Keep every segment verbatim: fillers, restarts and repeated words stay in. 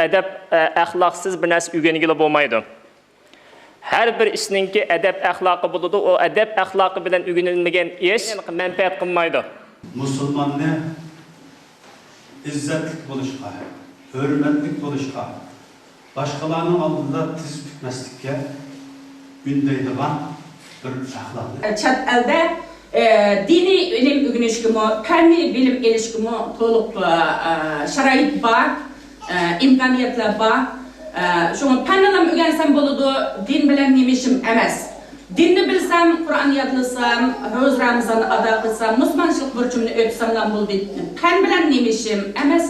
ئەدەپ، ئە، ئەخلاقسىز بىر نەرسە ئۆگەنگىلى بولمايدۇ. ھەر بىر ئىشنىڭكى ئەدەپ ئەخلاقى بولىدۇ. ئۇ ئەدەپ ئەخلاقى بىلەن ئۆگىنىلمىگەن ئىش مەنپەئەت قىلمايدۇ. مۇسۇلماننى ئىززەتلىك بولۇشقا، ھۆرمەتلىك بولۇشقا، باشقىلارنىڭ ئالدىدا تىز پۈكمەسلىككە ئۈندەيدىغان بىر ئەخلاق. چەت ئەلدە، ئە، دىنىي ئىلىم ئۆگىنىشكىمۇ، پەننىي بىلىم ئېلىشكىمۇ تولۇق، ئە، شارائىت بار، ئە، ئىمكانىيەتلەر بار. ئە، شۇڭا پەننىلا ئۆگەنسەم بولىدۇ، دىن بىلەن نېمە ئىشىم ئەمەس. دىننى بىلسەم، قۇرئان يادلىسام، روزا رامىزاننى ئادا قىلسام، مۇسۇلمانچىلىق بۇرچۇمنى ئۆتىسەملا بولدى. پەن بىلەن نېمە ئىشىم ئەمەس،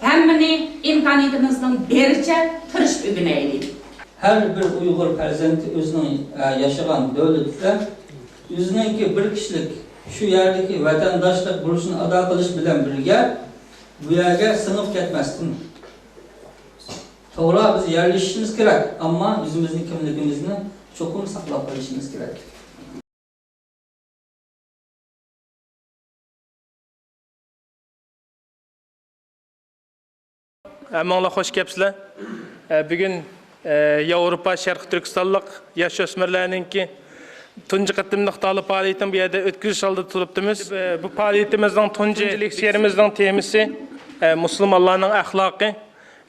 ھەممىنى ئىمكانىيىتىمىزنىڭ بېرىچە تىرىشىپ ئۆگىنەيلى. ھەر بىر ئۇيغۇر پەرزەنتى ئۆزىنىڭ، ئە، ياشىغان دۆلىتىدە ئۆزىنىڭكى بىر كىشىلىك شۇ يەردىكى ۋەتەنداشلىق بۇرچىنى ئادا قىلىش بىلەن بىرگە، بۇ يەرگە سىڭىپ كەتمەستىن، توغرا، بىز يەرلىشىشىمىز كېرەك، ئەمما ئۆزىمىزنىڭ كىملىكىمىزنى چوقۇم ساقلاپ قېلىشىمىز كېرەك. ھەممىڭلار خوش كەپسىلەر. ئە، بۈگۈن، ئە، ياۋروپا شەرقىي تۈركىستانلىق ياش ئۆسمۈرلەرنىڭكى تۇنجى قېتىملىق تالىپ پائالىيىتىنى بۇ يەردە ئۆتكۈزۈش ئالدىدا تۇرۇپتىمىز. ئە، بۇ پائالىيىتىمىزنىڭ تۇنجى، تۇنجى لېكسىيەمىزنىڭ تېمىسى، ئە، مۇسۇلمانلارنىڭ ئەخلاقى.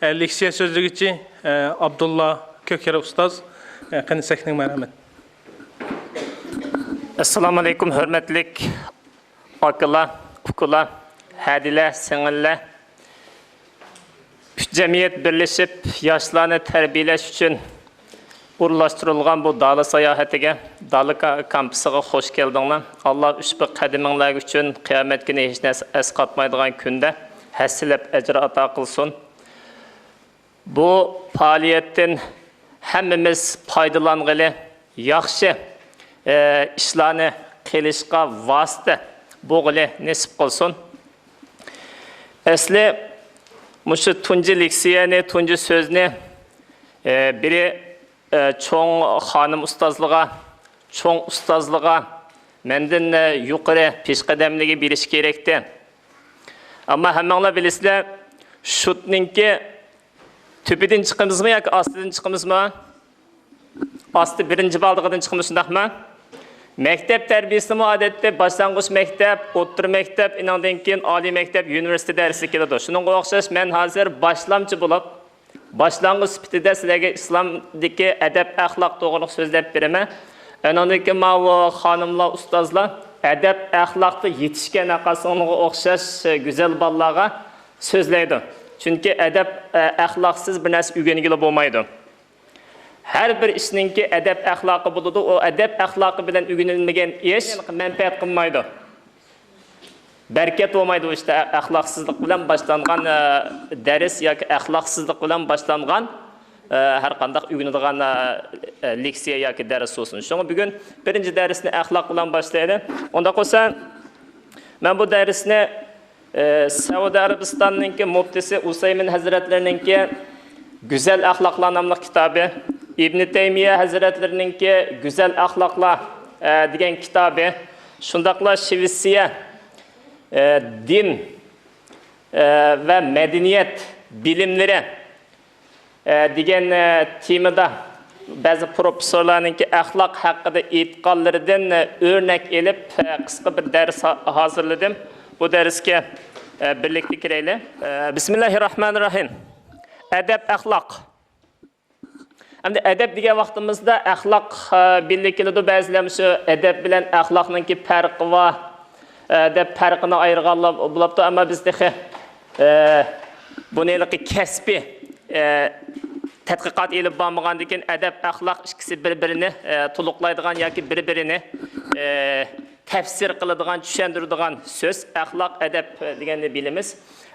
ئە، لېكسىيە سۆزلىگۈچى، ئە، ئابدۇللا كۆكەر ئۇستاز. ئە، قېنى سەھنىڭ مەرھەمەت. ئەسسالامۇئەلەيكۇم، ھۆرمەتلىك ئاكىلار، ئۇكىلار، ھەدىلەر، سىڭىللەر. ئۈچ جەمئىيەت بىرلىشىپ ياشلارنى تەربىيەلەش ئۈچۈن ئورۇنلاشتۇرۇلغان بۇ دالى ساياھىتىگە، دالى كا-، كامپۇسىغا خوش كەلدىڭلار. ئاللا ئۇشبۇ قەدىمىڭلار ئۈچۈن قىيامەت كۈنى ھېچ نەرسە ئەسقاتمايدىغان كۈندە ھەسسىلەپ ئەجىر ئاتا قىلسۇن. بۇ پائالىيەتتىن ھەممىمىز پايدىلانغىلى، ياخشى، ئە، ئىشلارنى قىلىشقا ۋاسىتە بولغىلى نېسىپ قىلسۇن. ئەسلى مۇشۇ تۇنجى لېكسىيەنى، تۇنجى سۆزنى، ئە، بىرى، ئە، چوڭ خانىم ئۇستازلىغا، چوڭ ئۇستازلىغا مەندىن، ئە، يۇقىرى پېشقەدەملىككە بېرىش كېرەكتى. ئەمما ھەممىڭلار بىلىسىلەر، شۇتنىڭكى تۈپىدىن چىقىمىزمۇ ياكى ئاستىدىن چىقىمىزمۇ؟ ئاستى بىرىنچى بالدىغىدىن چىقىمىز، شۇنداقمۇ؟ مەكتەپ تەربىيەسىمۇ ئادەتتە باشلانغۇچ مەكتەپ، ئوتتۇرا مەكتەپ، ئېنىڭدىن كېيىن ئالىي مەكتەپ، يۇنىۋېرسىتېت دەرسىگە كېلىدۇ. شۇنىڭغا ئوخشاش مەن ھازىر باشلامچى بولۇپ، باشلانغۇچ سۈپىتىدە سىلەرگە ئىسلامدىكى ئەدەپ-ئەخلاق توغرىلىق سۆزلەپ بېرىمەن. ئېنىڭدىن كېيىن ماۋۇ خانىملار، ئۇستازلار ئەدەپ-ئەخلاقتا يېتىشكەن ھەققاسىڭلارغا ئوخشاش گۈزەل بالىلارغا سۆزلەيدۇ. چۈنكى ئەدەپ، ئە، ئەخلاقسىز بىر نەرسە ئۆگەنگىلى بولمايدۇ. ھەر بىر ئىشنىڭكى ئەدەپ-ئەخلاقى بولىدۇ. ئۇ ئەدەپ-ئەخلاقى بىلەن ئۆگىنىلمىگەن ئىش مەنپەئەت قىلمايدۇ. بەرىكەت بولمايدۇ ئۇ ئىشتا. ئەخلاقسىزلىق بىلەن باشلانغان، ئە، دەرس ياكى ئەخلاقسىزلىق بىلەن باشلانغان، ئە، ھەر قانداق ئۆگىنىدىغان، ئە، لېكسىيە ياكى دەرس بولسۇن. شۇڭا بۈگۈن بىرىنچى دەرسنى ئەخلاق بىلەن باشلايلى. ئۇنداق بولسا، مەن بۇ دەرسنى، ئە، سەئۇدى ئەرەبىستاننىڭكى مۇپتىسى ئۇسەيمىن ھەزرەتلىرىنىڭكى گۈزەل ئەخلاقلار ناملىق كىتابى، ئىبنى تەيمىيە ھەزرەتلىرىنىڭكى گۈزەل ئەخلاقلار، ئە، دېگەن كىتابى، شۇنداقلا شىۋېتسىيە، ئە، دىن، ئە، ۋە مەدەنىيەت بىلىملىرى، ئە، دېگەن، ئە، تېمىدا بەزى پروفېسسورلارنىڭكى ئەخلاق ھەققىدە ئېيتقانلىرىدىن، ئە، ئۆرنەك ئېلىپ، ئە، قىسقا بىر دەرس ھا-، ھازىرلىدىم. بۇ دەرسكە، ئە، بىرلىكتە كىرەيلى. ئە، بىسمىللاھىررەھمانىررەھىم. ئەدەپ، ئەخلاق. ئەمدى ئەدەپ دېگەن ۋاقتىمىزدا ئەخلاق، ئە، بىللە كېلىدۇ. بەزىلەر مۇشۇ ئەدەپ بىلەن ئەخلاقنىڭكى پەرقى بار، ئە، دەپ پەرقىنى ئايرىغانلار بولاپتۇ. ئەمما بىز تېخى، ئە، بۇنى ھېلىقى كەسپىي، ئە، تەتقىقات ئېلىپ بارمىغاندىن كېيىن ئەدەپ، ئەخلاق ئىككىسى بىر-بىرىنى، ئە، تولۇقلايدىغان ياكى بىر-بىرىنى، ئە، تەپسىر قىلىدىغان، چۈشەندۈرىدىغان سۆز ئەخلاق، ئەدەپ دېگەننى بىلىمىز.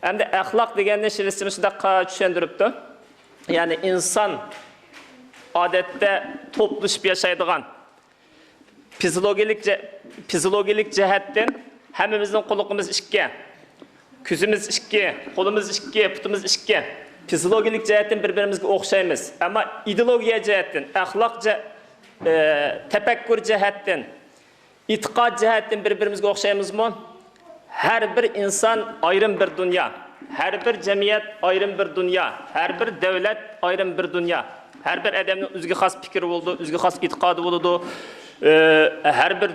ئەمدى ئەخلاق دېگەننى شىۋېتسىيە مۇشۇنداق چۈشەندۈرۈپتۇ. يەنى ئىنسان ئادەتتە توپلىشىپ ياشايدىغان، فىزىولوگىيەلىك جە-، فىزىولوگىيەلىك جەھەتتىن ھەممىمىزنىڭ قۇلىقىمىز ئىككى، كۆزىمىز ئىككى، قولىمىز ئىككى، پۇتىمىز ئىككى. فىزىولوگىيەلىك جەھەتتىن بىر-بىرىمىزگە ئوخشايمىز. ئەمما ئىدېئولوگىيە جەھەتتىن، ئەخلاق جە-، ئە، تەپەككۇر جەھەتتىن، ئېتىقاد جەھەتتىن بىر-بىرىمىزگە ئوخشايمىزمۇ؟ ھەر بىر ئىنسان ئايرىم بىر دۇنيا. ھەر بىر جەمئىيەت ئايرىم بىر دۇنيا، ھەر بىر دۆلەت ئايرىم بىر دۇنيا. ھەر بىر ئادەمنىڭ ئۆزىگە خاس پىكرى بولىدۇ، ئۆزىگە خاس ئېتىقادى بولىدۇ. ئە، ھەر بىر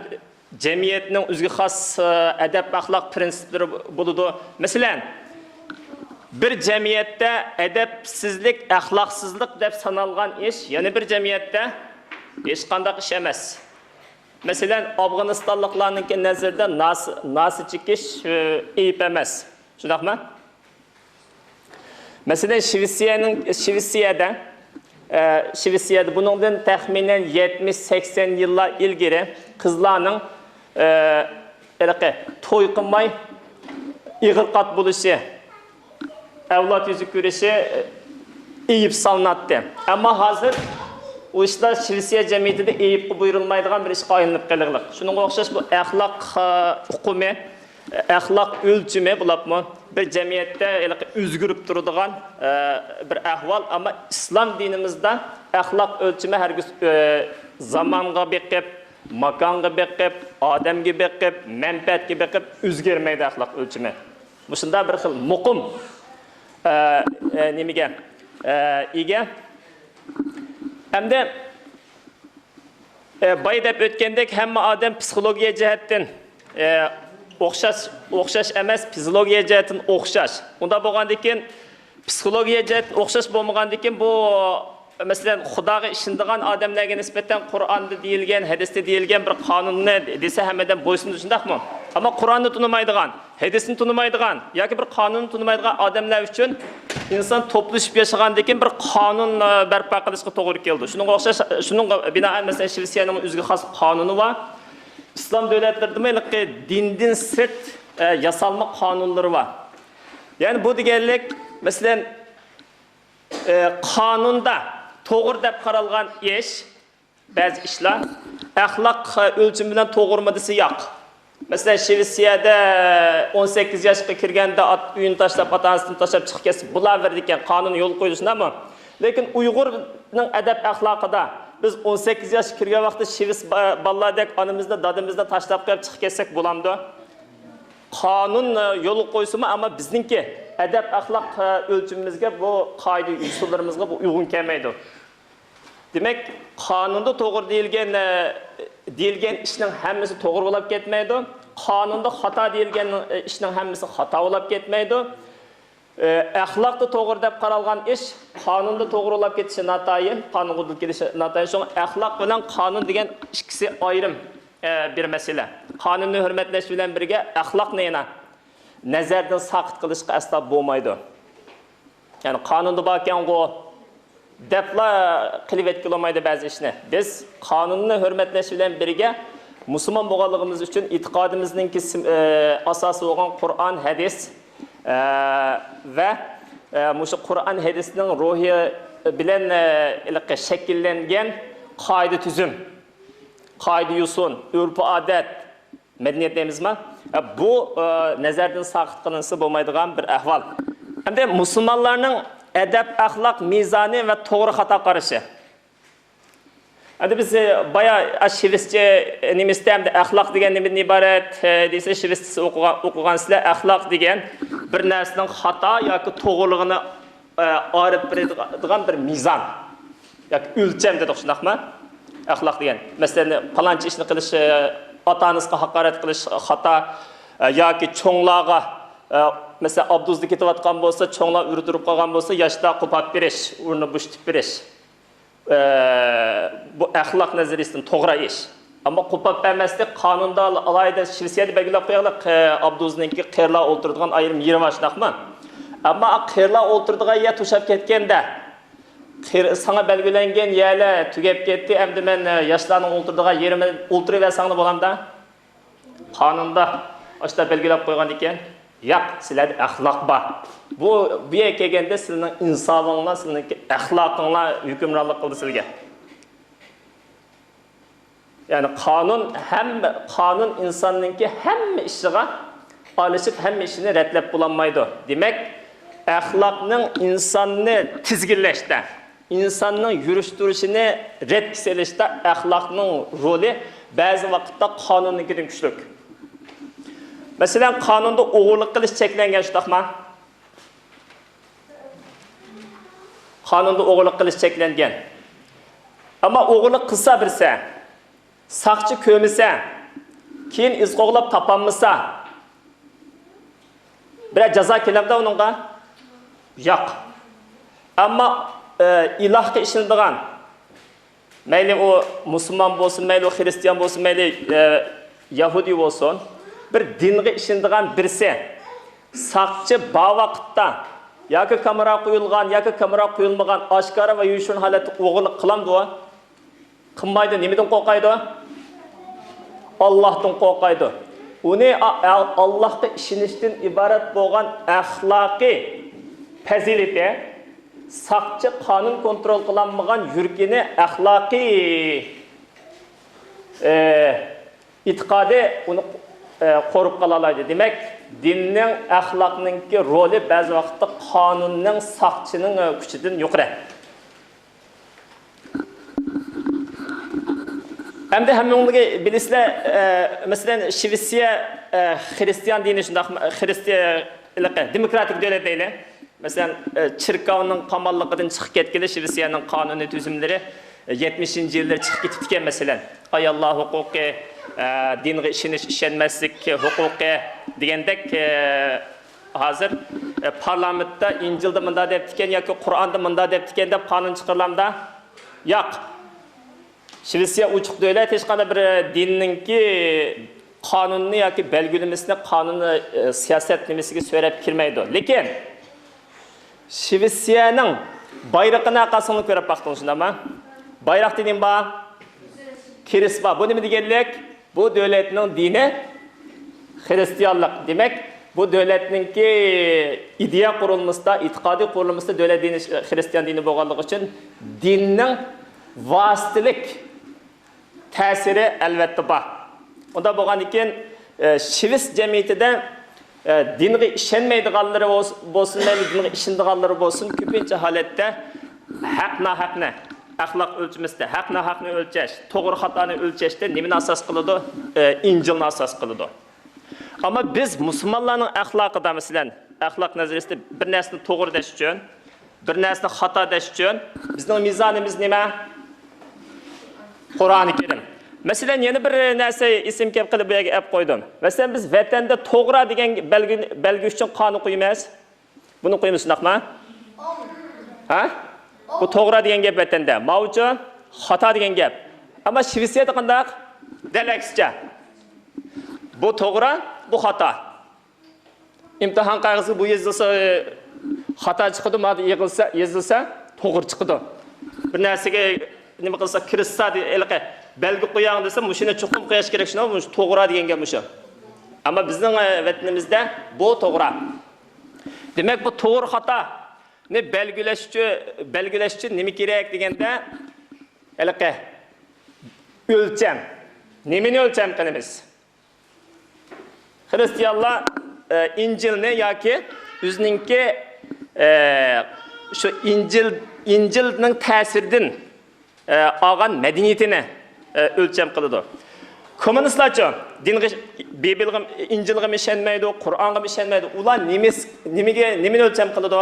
جەمئىيەتنىڭ ئۆزىگە خاس، ئە، ئەدەپ-ئەخلاق پىرىنسىپلىرى بولىدۇ. مەسىلەن، بىر جەمئىيەتتە ئەدەپسىزلىك، ئەخلاقسىزلىق دەپ سانالغان ئىش يەنە بىر جەمئىيەتتە ھېچقانداق ئىش ئەمەس. مەسىلەن، ئافغانىستانلىقلارنىڭكى نەزىرىدە ناس-، ناسا چېكىش، ئە، ئەيىب ئەمەس. شۇنداقمۇ؟ مەسىلەن، شىۋېتسىيەنىڭ، شىۋېتسىيەدە، ئە، شىۋېتسىيەدە بۇنىڭدىن تەخمىنەن يەتمىش، سەكسەن يىللار ئىلگىرى قىزلارنىڭ، ئە، ھېلىقى توي قىلماي ئېغىر قات بولۇشى، ئەۋلاد يۈزى كۆرۈشى، ئە، ئەيىب سالىناتتى. ئەمما ھازىر ئۇ ئىشلار شىۋېتسىيە جەمئىيىتىدە ئەيىبكە بۇيرۇلمايدىغان بىر ئىشقا ئايلىنىپ قېلىغلىق. شۇنىڭغا ئوخشاش بۇ ئەخلاق، ئە، ئۇقۇمى، ئەخلاق ئۆلچىمى بولۇپمۇ بىر جەمئىيەتتە ھېلىقى ئۆزگىرىپ تۇرىدىغان، ئە، بىر ئەھۋال. ئەمما ئىسلام دىنىمىزدا ئەخلاق ئۆلچىمى ھەرگىز، ئە، زامانغا بېقىپ، ماكانغا بېقىپ، ئادەمگە بېقىپ، مەنپەئەتكە بېقىپ ئۆزگەرمەيدۇ ئەخلاق ئۆلچىمى. مۇشۇنداق بىر خىل مۇقىم، ئە، ئە، نېمىگە، ئە، ئىگە. ئەمدى ئە، بايا دەپ ئۆتكەندەك، ھەممە ئادەم پسىخولوگىيە جەھەتتىن، ئە، ئوخشاش، ئوخشاش ئەمەس، فىزىولوگىيە جەھەتتىن ئوخشاش. ئۇنداق بولغاندىكىن، پسىخولوگىيە جەھەتتىن ئوخشاش بولمىغاندىكىن، بۇ، مەسىلەن، خۇداغا ئىشىنىدىغان ئادەملەرگە نىسبەتەن قۇرئاندا دېيىلگەن، ھەدىستە دېيىلگەن بىر قانۇننى دېسە، ھەممە ئادەم بويسۇنىدۇ، شۇنداقمۇ؟ ئەمما قۇرئاننى تونۇمايدىغان، ھەدىسنى تونۇمايدىغان ياكى بىر قانۇننى تونۇمايدىغان ئادەملەر ئۈچۈن ئىنسان توپلىشىپ ياشىغاندىن كېيىن بىر قانۇن، ئە، بەرپا قىلىشقا توغرا كېلىدۇ. شۇنىڭغا ئوخشاش، شۇنىڭغا بىنائەن، مەسىلەن، شىۋېتسىيەنىڭ ئۆزىگە خاس قانۇنى بار. ئىسلام دۆلەتلىرىدىمۇ ھېلىقى دىندىن سىرت، ئە، ياسالما قانۇنلىرى بار. يەنى بۇ دېگەنلىك، مەسىلەن، ئە، قانۇندا توغرا دەپ قارالغان ئىش، بەزى ئىشلار ئەخلاق ئۆلچىمى بىلەن توغرىمۇ دېسە ياق. مەسىلەن، شىۋېتسىيەدە ئون سەككىز ياشقا كىرگەندە ئات-، ئۆيىنى تاشلاپ، ئاتا-ئانىسىنى تاشلاپ چىقىپ كەتسە، بولاۋېرىدىكەن، قانۇن يول قويۇلۇشىنامۇ؟ لېكىن ئۇيغۇرنىڭ ئەدەپ-ئەخلاقىدا بىز ئون سەككىز ياشقا كىرگەن ۋاقىتتا شىۋېتس با-، بالىلاردەك ئانىمىزنى، دادىمىزنى تاشلاپ قويۇپ چىقىپ كەتسەك بولامدۇ؟ قانۇن، ئە، يول قويسىمۇ، ئەمما بىزنىڭكى ئەدەپ-ئەخلاق، ئە، ئۆلچىمىمىزگە، بۇ قائىدە-يوسۇنلىرىمىزغا بۇ ئۇيغۇن كەلمەيدۇ. دېمەك، قانۇندا توغرا دېيىلگەن، ئە، دېيىلگەن ئىشنىڭ ھەممىسى توغرا بولاپ كەتمەيدۇ. قانۇندا خاتا دېيىلگەن، ئە، ئىشنىڭ ھەممىسى خاتا بولاپ كەتمەيدۇ. ئە، ئەخلاقتا توغرا دەپ قارالغان ئىش قانۇندا توغرا بولاپ كېتىشى ناتايىن، قانۇنغا دۇچ كېلىشى ناتايىن. شۇڭا ئەخلاق بىلەن قانۇن دېگەن ئىككىسى ئايرىم، ئە، بىر مەسىلە. قانۇننى ھۆرمەتلەش بىلەن بىرگە ئەخلاقنى يەنە نەزەردىن ساقىت قىلىشقا ئەسلا بولمايدۇ. يەنى قانۇندا باركەنغۇ دەپلا قىلىۋەتكىلى بولمايدۇ بەزى ئىشنى. بىز قانۇننى ھۆرمەتلەش بىلەن بىرگە مۇسۇلمان بولغانلىقىمىز ئۈچۈن ئېتىقادىمىزنىڭكى سىم-، ئە، ئاساسى بولغان قۇرئان، ھەدىس، ئە، ۋە، ئە، مۇشۇ قۇرئان، ھەدىسنىڭ روھى بىلەن، ئە، ھېلىقى شەكىللەنگەن قائىدە-تۈزۈم، قائىدە-يوسۇن، ئۆرپ-ئادەت، مەدەنىيەت دەيمىزما؟ ئە، بۇ، ئە، نەزەردىن ساقىت قىلىنسا بولمايدىغان بىر ئەھۋال. ئەمدى مۇسۇلمانلارنىڭ ئەدەپ-ئەخلاق مىزانى ۋە توغرا-خاتا قارىشى. ئەمدى بىز، ئە، بايا، ئە، شىۋېتسىيە، ئە، نېمىسىدە ئەمدى ئەخلاق دېگەن نېمىدىن ئىبارەت، ئە، دېسە، شىۋېتسىيە ئوقۇغان، ئوقۇغان سىلەر ئەخلاق دېگەن بىر نەرسىنىڭ خاتا ياكى توغرىلىقىنى ئە، ئايرىپ بېرىدىغان بىر مىزان ياكى ئۆلچەم دېدۇق، شۇنداقمۇ؟ ئەخلاق دېگەن، مەسىلەن، پالانچە ئىشنى قىلىش، ئە، ئاتا-ئانىسىغا ھاقارەت قىلىش خاتا، ئە، ياكى چوڭلارغا، ئە، مەسىلەن، ئابدۇزدا كېتىۋاتقان بولسا، چوڭلار ئۇرۇپ تۇرۇپ قالغان بولسا، ياشلار قوپاپ بېرىش، ئورنىنى بوشىتىپ بېرىش. ئە، بۇ ئەخلاق نەزەرىيىسىدىن توغرا ئىش. ئەمما قوپاپ بەرمەسلىك، قانۇندا ئالاھىدە شىۋېتسىيەدە بەلگىلەپ قويغانلىق، ئابدۇزنىڭكى قېرىلار ئولتۇرىدىغان ئايرىم يېرى بار، شۇنداقمۇ؟ ئەمما قېرىلار ئولتۇرىدىغان يەر توشاپ كەتكەندە، قېر-، ساڭا بەلگىلەنگەن يەرلەر تۈگەپ كەتتى، ئەمدى مەن، ئە، ياشلارنىڭ ئولتۇرىدىغان يېرىمە ئولتۇرۇۋەرسەڭلار بولامدا؟ قانۇندا ئاشۇنداق بەلگىلەپ قويغان ئىكەن. ياق، سىلەردە ئەخلاق بار. بۇ، بۇ يەرگە كەلگەندە سىلىنىڭ ئىنسابىڭلار، سىلىنىڭكى ئەخلاقىڭلار ھۆكۈمرانلىق قىلىدۇ سىلىگە. يەنى قانۇن ھەممە، قانۇن ئىنساننىڭكى ھەممە ئىشىغا ئارىلىشىپ، ھەممە ئىشىنى رەتلەپ بولالمايدۇ. دېمەك، ئەخلاقنىڭ ئىنساننى تىزگىنلەشتە، ئىنساننىڭ يۈرۈش-تۇرۇشىنى رەتكە سېلىشتا ئەخلاقنىڭ رولى بەزى ۋاقىتتا قانۇننىڭكىدىن كۈچلۈك. مەسىلەن، قانۇندا ئوغرىلىق قىلىش چەكلەنگەن، شۇنداقما؟ قانۇندا ئوغرىلىق قىلىش چەكلەنگەن. ئەمما ئوغرىلىق قىلسا بىرسى، ساقچى كۆرمىسە، كېيىن ئىز قوغلاپ تاپالمىسا، بىرەر جازا كېلەمدۇ ئۇنىڭغا؟ ياق. ئەمما، ئە، ئىلاھقا ئىشىنىدىغان، مەيلى ئۇ مۇسۇلمان بولسۇن، مەيلى ئۇ خىرىستىيان بولسۇن، مەيلى، ئە، يەھۇدىي بولسۇن، بىر دىنغا ئىشىنىدىغان بىرسى ساقچى بار ۋاقىتتا ياكى كامېرا قويۇلغان ياكى كامېرا قويۇلمىغان ئاشكارا ۋە يوشۇرۇن ھالەتتە ئوغرىلىق قىلامدۇ؟ قىلمايدۇ. نېمىدىن قورقايدۇ؟ ئاللاھتىن قورقايدۇ. ئۇنى ئا-، ئا-، ئاللاھقا ئىشىنىشتىن ئىبارەت بولغان ئەخلاقىي پەزىلىتى، ساقچى قانۇن كونترول قىلالمىغان يۈرىكىنى ئەخلاقىي، ئە، ئېتىقادى ئۇنى، ئە، قورۇپ قالالايدۇ. دېمەك، دىننىڭ، ئەخلاقنىڭكى رولى بەزى ۋاقىتتا قانۇننىڭ، ساقچىنىڭ، ئە، كۈچىدىن يۇقىرى. ئەمدى ھەممىڭلار بىلىسىلەر، ئە، مەسىلەن، شىۋېتسىيە، ئە، خىرىستىيان دىنى شۇنداقمۇ؟ خىرىستىيە، دېموكراتىك دۆلەت دەيلى. مەسىلەن، ئە، چېركاۋنىڭ قاماللىقىدىن چىقىپ كەتكىلى، شىۋېتسىيەنىڭ قانۇنىي تۈزۈملىرى، ئە، يەتمىشىنچى يىللىرى چىقىپ كېتىپتىكەن، مەسىلەن. ئاياللار ھوقۇقى، ئە، دىنغا ئىشىنىش، ئىشەنمەسلىك ھوقۇقى دېگەندەك، ئە، ھازىر، ئە، پارلامېنتتا ئىنجىلدا مۇنداق دەپتىكەن ياكى قۇرئاندا مۇنداق دەپتىكەن دەپ قانۇن چىقىرىلامدا؟ ياق. شىۋېتسىيە ئوچۇق دۆلەت، ھېچقانداق بىر دىننىڭكى قانۇننى ياكى بەلگىلىمىسىنى، قانۇننى، ئە، سىياسەت نېمىسىگە سۆرەپ كىرمەيدۇ. لېكىن شىۋېتسىيەنىڭ بايرىقىنى ئارقىسىنى كۆرۈپ باقتىڭىز، شۇنداقمۇ؟ بايراقتا نېمە بار؟ كىرېست بار. بۇ نېمە دېگەنلىك؟ بۇ دۆلەتنىڭ دىنى خىرىستىيانلىق. دېمەك، بۇ دۆلەتنىڭكى ئىدىيە قۇرۇلمىسىدا، ئېتىقادىي قۇرۇلمىسىدا دۆلەت دىنى خىرىستىيان دىنى بولغانلىقى ئۈچۈن دىننىڭ ۋاسىتىلىك تەسىرى ئەلۋەتتە بار. ئۇنداق بولغاندىكىن، ئە، شىۋېتس جەمئىيىتىدە، ئە، دىنغا ئىشەنمەيدىغانلىرى بولس-، بولسۇن، مەيلى دىنغا ئىشىنىدىغانلىرى بولسۇن، كۆپىنچە ھالەتتە ھەق ناھەقنى، ئەخلاق ئۆلچىمىسىدە ھەق ناھەقنى ئۆلچەش، توغرا خاتانى ئۆلچەشتە نېمىنى ئاساس قىلىدۇ؟ ئە، ئىنجىلنى ئاساس قىلىدۇ. ئەمما بىز مۇسۇلمانلارنىڭ ئەخلاقىدا، مەسىلەن، ئەخلاق نەزەرىيىسىدە بىر نەرسىنى توغرا دەش ئۈچۈن، بىر نەرسىنى خاتا دەش ئۈچۈن بىزنىڭ مىزانىمىز نېمە؟ قۇرئانى كەرىم. مەسىلەن، يەنە بىر نەرسە ئېسىمگە كەپ قېلىپ بۇ يەرگە ئەپ قويدۇم. مەسىلەن، بىز ۋەتەندە توغرا دېگەن بەلگە، بەلگە ئۈچۈن قانۇن قويىمىز. بۇنى قويىمىز، شۇنداقمۇ؟ ھە؟ بۇ توغرا دېگەن گەپ ۋەتەندە. ماۋۇچۇ خاتا دېگەن گەپ. ئەمما شىۋېتسىيەدە قانداق؟ دەل ئەكسىچە. بۇ توغرا، بۇ خاتا. ئىمتىھان قەغىزىگە بۇ يېزىلسا، ئى، خاتا چىقىدۇ، مانا يېزىلسا، يېزىلسا توغرا چىقىدۇ. بىر نەرسىگە نېمە قىلسا، كىرىشسا، دې-، ھېلىقى بەلگە قوياڭ دېسە، مۇشۇنى چوقۇم قويۇش كېرەك، شۇنداق، مۇشۇ توغرا دېگەن گەپ مۇشۇ. ئەمما بىزنىڭ، ئى، ۋەتىنىمىزدە بۇ توغرا. دېمەك، بۇ توغرا خاتانى بەلگىلەش ئۈچۈن، بەلگىلەش ئۈچۈن نېمە كېرەك دېگەندە، ھېلىقى ئۆلچەم. نېمىنى ئۆلچەم قىلىمىز؟ خىرىستىيانلار، ئە، ئىنجىلنى ياكى ئۆزىنىڭكى، ئە، شۇ ئىنجىل، ئىنجىلنىڭ تەسىرىدىن، ئە، ئالغان مەدەنىيىتىنى، ئە، ئۆلچەم قىلىدۇ. كوممۇنىستلارچۇ؟ دىنغا، بىبىلغا، ئىنجىلغىمۇ ئىشەنمەيدۇ، قۇرئانغىمۇ ئىشەنمەيدۇ. ئۇلار نېمىس-، نېمىگە، نېمىنى ئۆلچەم قىلىدۇ؟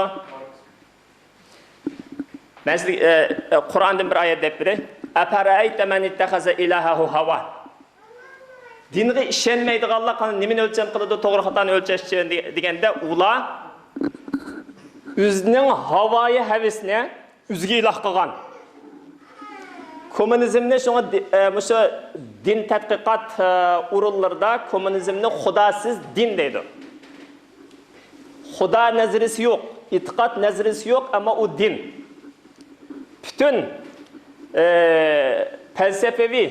مەن سىزگە، ئە، ئە، قۇرئاندىن بىر ئايەت دەپ بېرەي. «ئەفەرەئەيتە مەن ئىتتەخەزە ئىلاھەھۇ ھاۋا.» دىنغا ئىشەنمەيدىغانلار قانداق، نېمىنى ئۆلچەم قىلىدۇ، توغرا خاتانى ئۆلچەش ئۈچۈن دېگەندە، ئۇلار ئۆزىنىڭ ھاۋايى ھەۋىسىنى ئۆزىگە ئىلاھ قىلغان. كوممۇنىزمنى شۇڭا دى-، ئە، مۇشۇ دىن تەتقىقات، ئە، ئورۇنلىرىدا كوممۇنىزمنى خۇداسىز دىن دەيدۇ. خۇدا نەزەرىيىسى يوق، ئېتىقاد نەزەرىيىسى يوق، ئەمما ئۇ دىن. پۈتۈن، ئە، پەلسەپىۋى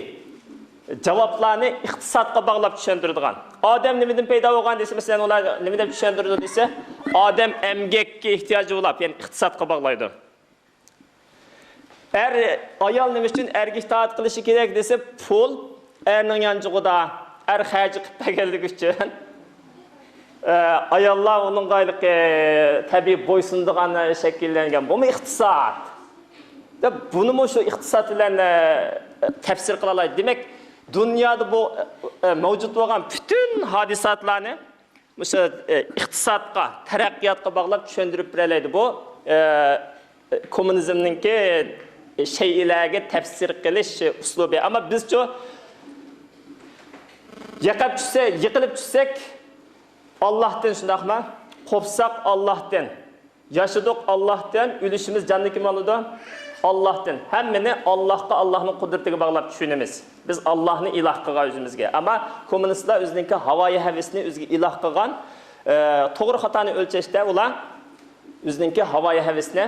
جاۋابلارنى ئىقتىسادقا باغلاپ چۈشەندۈرىدىغان. ئادەم نېمىدىن پەيدا بولغان دېسە، مەسىلەن، ئۇلار نېمە دەپ چۈشەندۈرىدۇ دېسە، ئادەم ئەمگەككە ئېھتىياجى بولۇپ، يەنى ئىقتىسادقا باغلايدۇ. ئەر، ئايال نېمە ئۈچۈن ئەرگە ئىتائەت قىلىشى كېرەك دېسە، پۇل ئەرنىڭ يانچۇقىدا، ئەر خەرجى قىلىپ بەرگەنلىكى ئۈچۈن، ئە، ئاياللار ئۇنىڭغا ھېلىقى تەبىئىي بويسۇنىدىغان شەكىللەنگەن. بۇمۇ ئىقتىساد. دەپ، بۇنىمۇ شۇ ئىقتىساد بىلەن، ئە، تەپسىر قىلالايدۇ. دېمەك، دۇنيادا بۇ، ئە، مەۋجۇت بولغان پۈتۈن ھادىساتلارنى مۇشۇ، ئە، ئىقتىسادقا، تەرەققىياتقا باغلاپ چۈشەندۈرۈپ بېرەلەيدۇ. بۇ، ئە، كوممۇنىزمنىڭكى شەيئىلەرگە تەپسىر قىلىش ئۇسلۇبى. ئەمما بىزچۇ يىقىپ چۈشسە، يىقىلىپ چۈشسەك، ئاللاھتىن، شۇنداقمۇ؟ قوپساق، ئاللاھتىن. ياشىدۇق، ئاللاھتىن. ئۆلۈشىمىز، جاننى كىم ئالىدۇ؟ ئاللاھتىن. ھەممىنى ئاللاھقا، ئاللاھنىڭ قۇدرىتىگە باغلاپ چۈشىنىمىز. بىز ئاللاھنى ئىلاھ قىلغان ئۆزىمىزگە. ئەمما كوممۇنىستلار ئۆزىنىڭكى ھاۋايى ھەۋىسىنى ئۆزىگە ئىلاھ قىلغان. ئە، توغرا خاتانى ئۆلچەشتە ئۇلار ئۆزىنىڭكى ھاۋايى ھەۋىسىنى،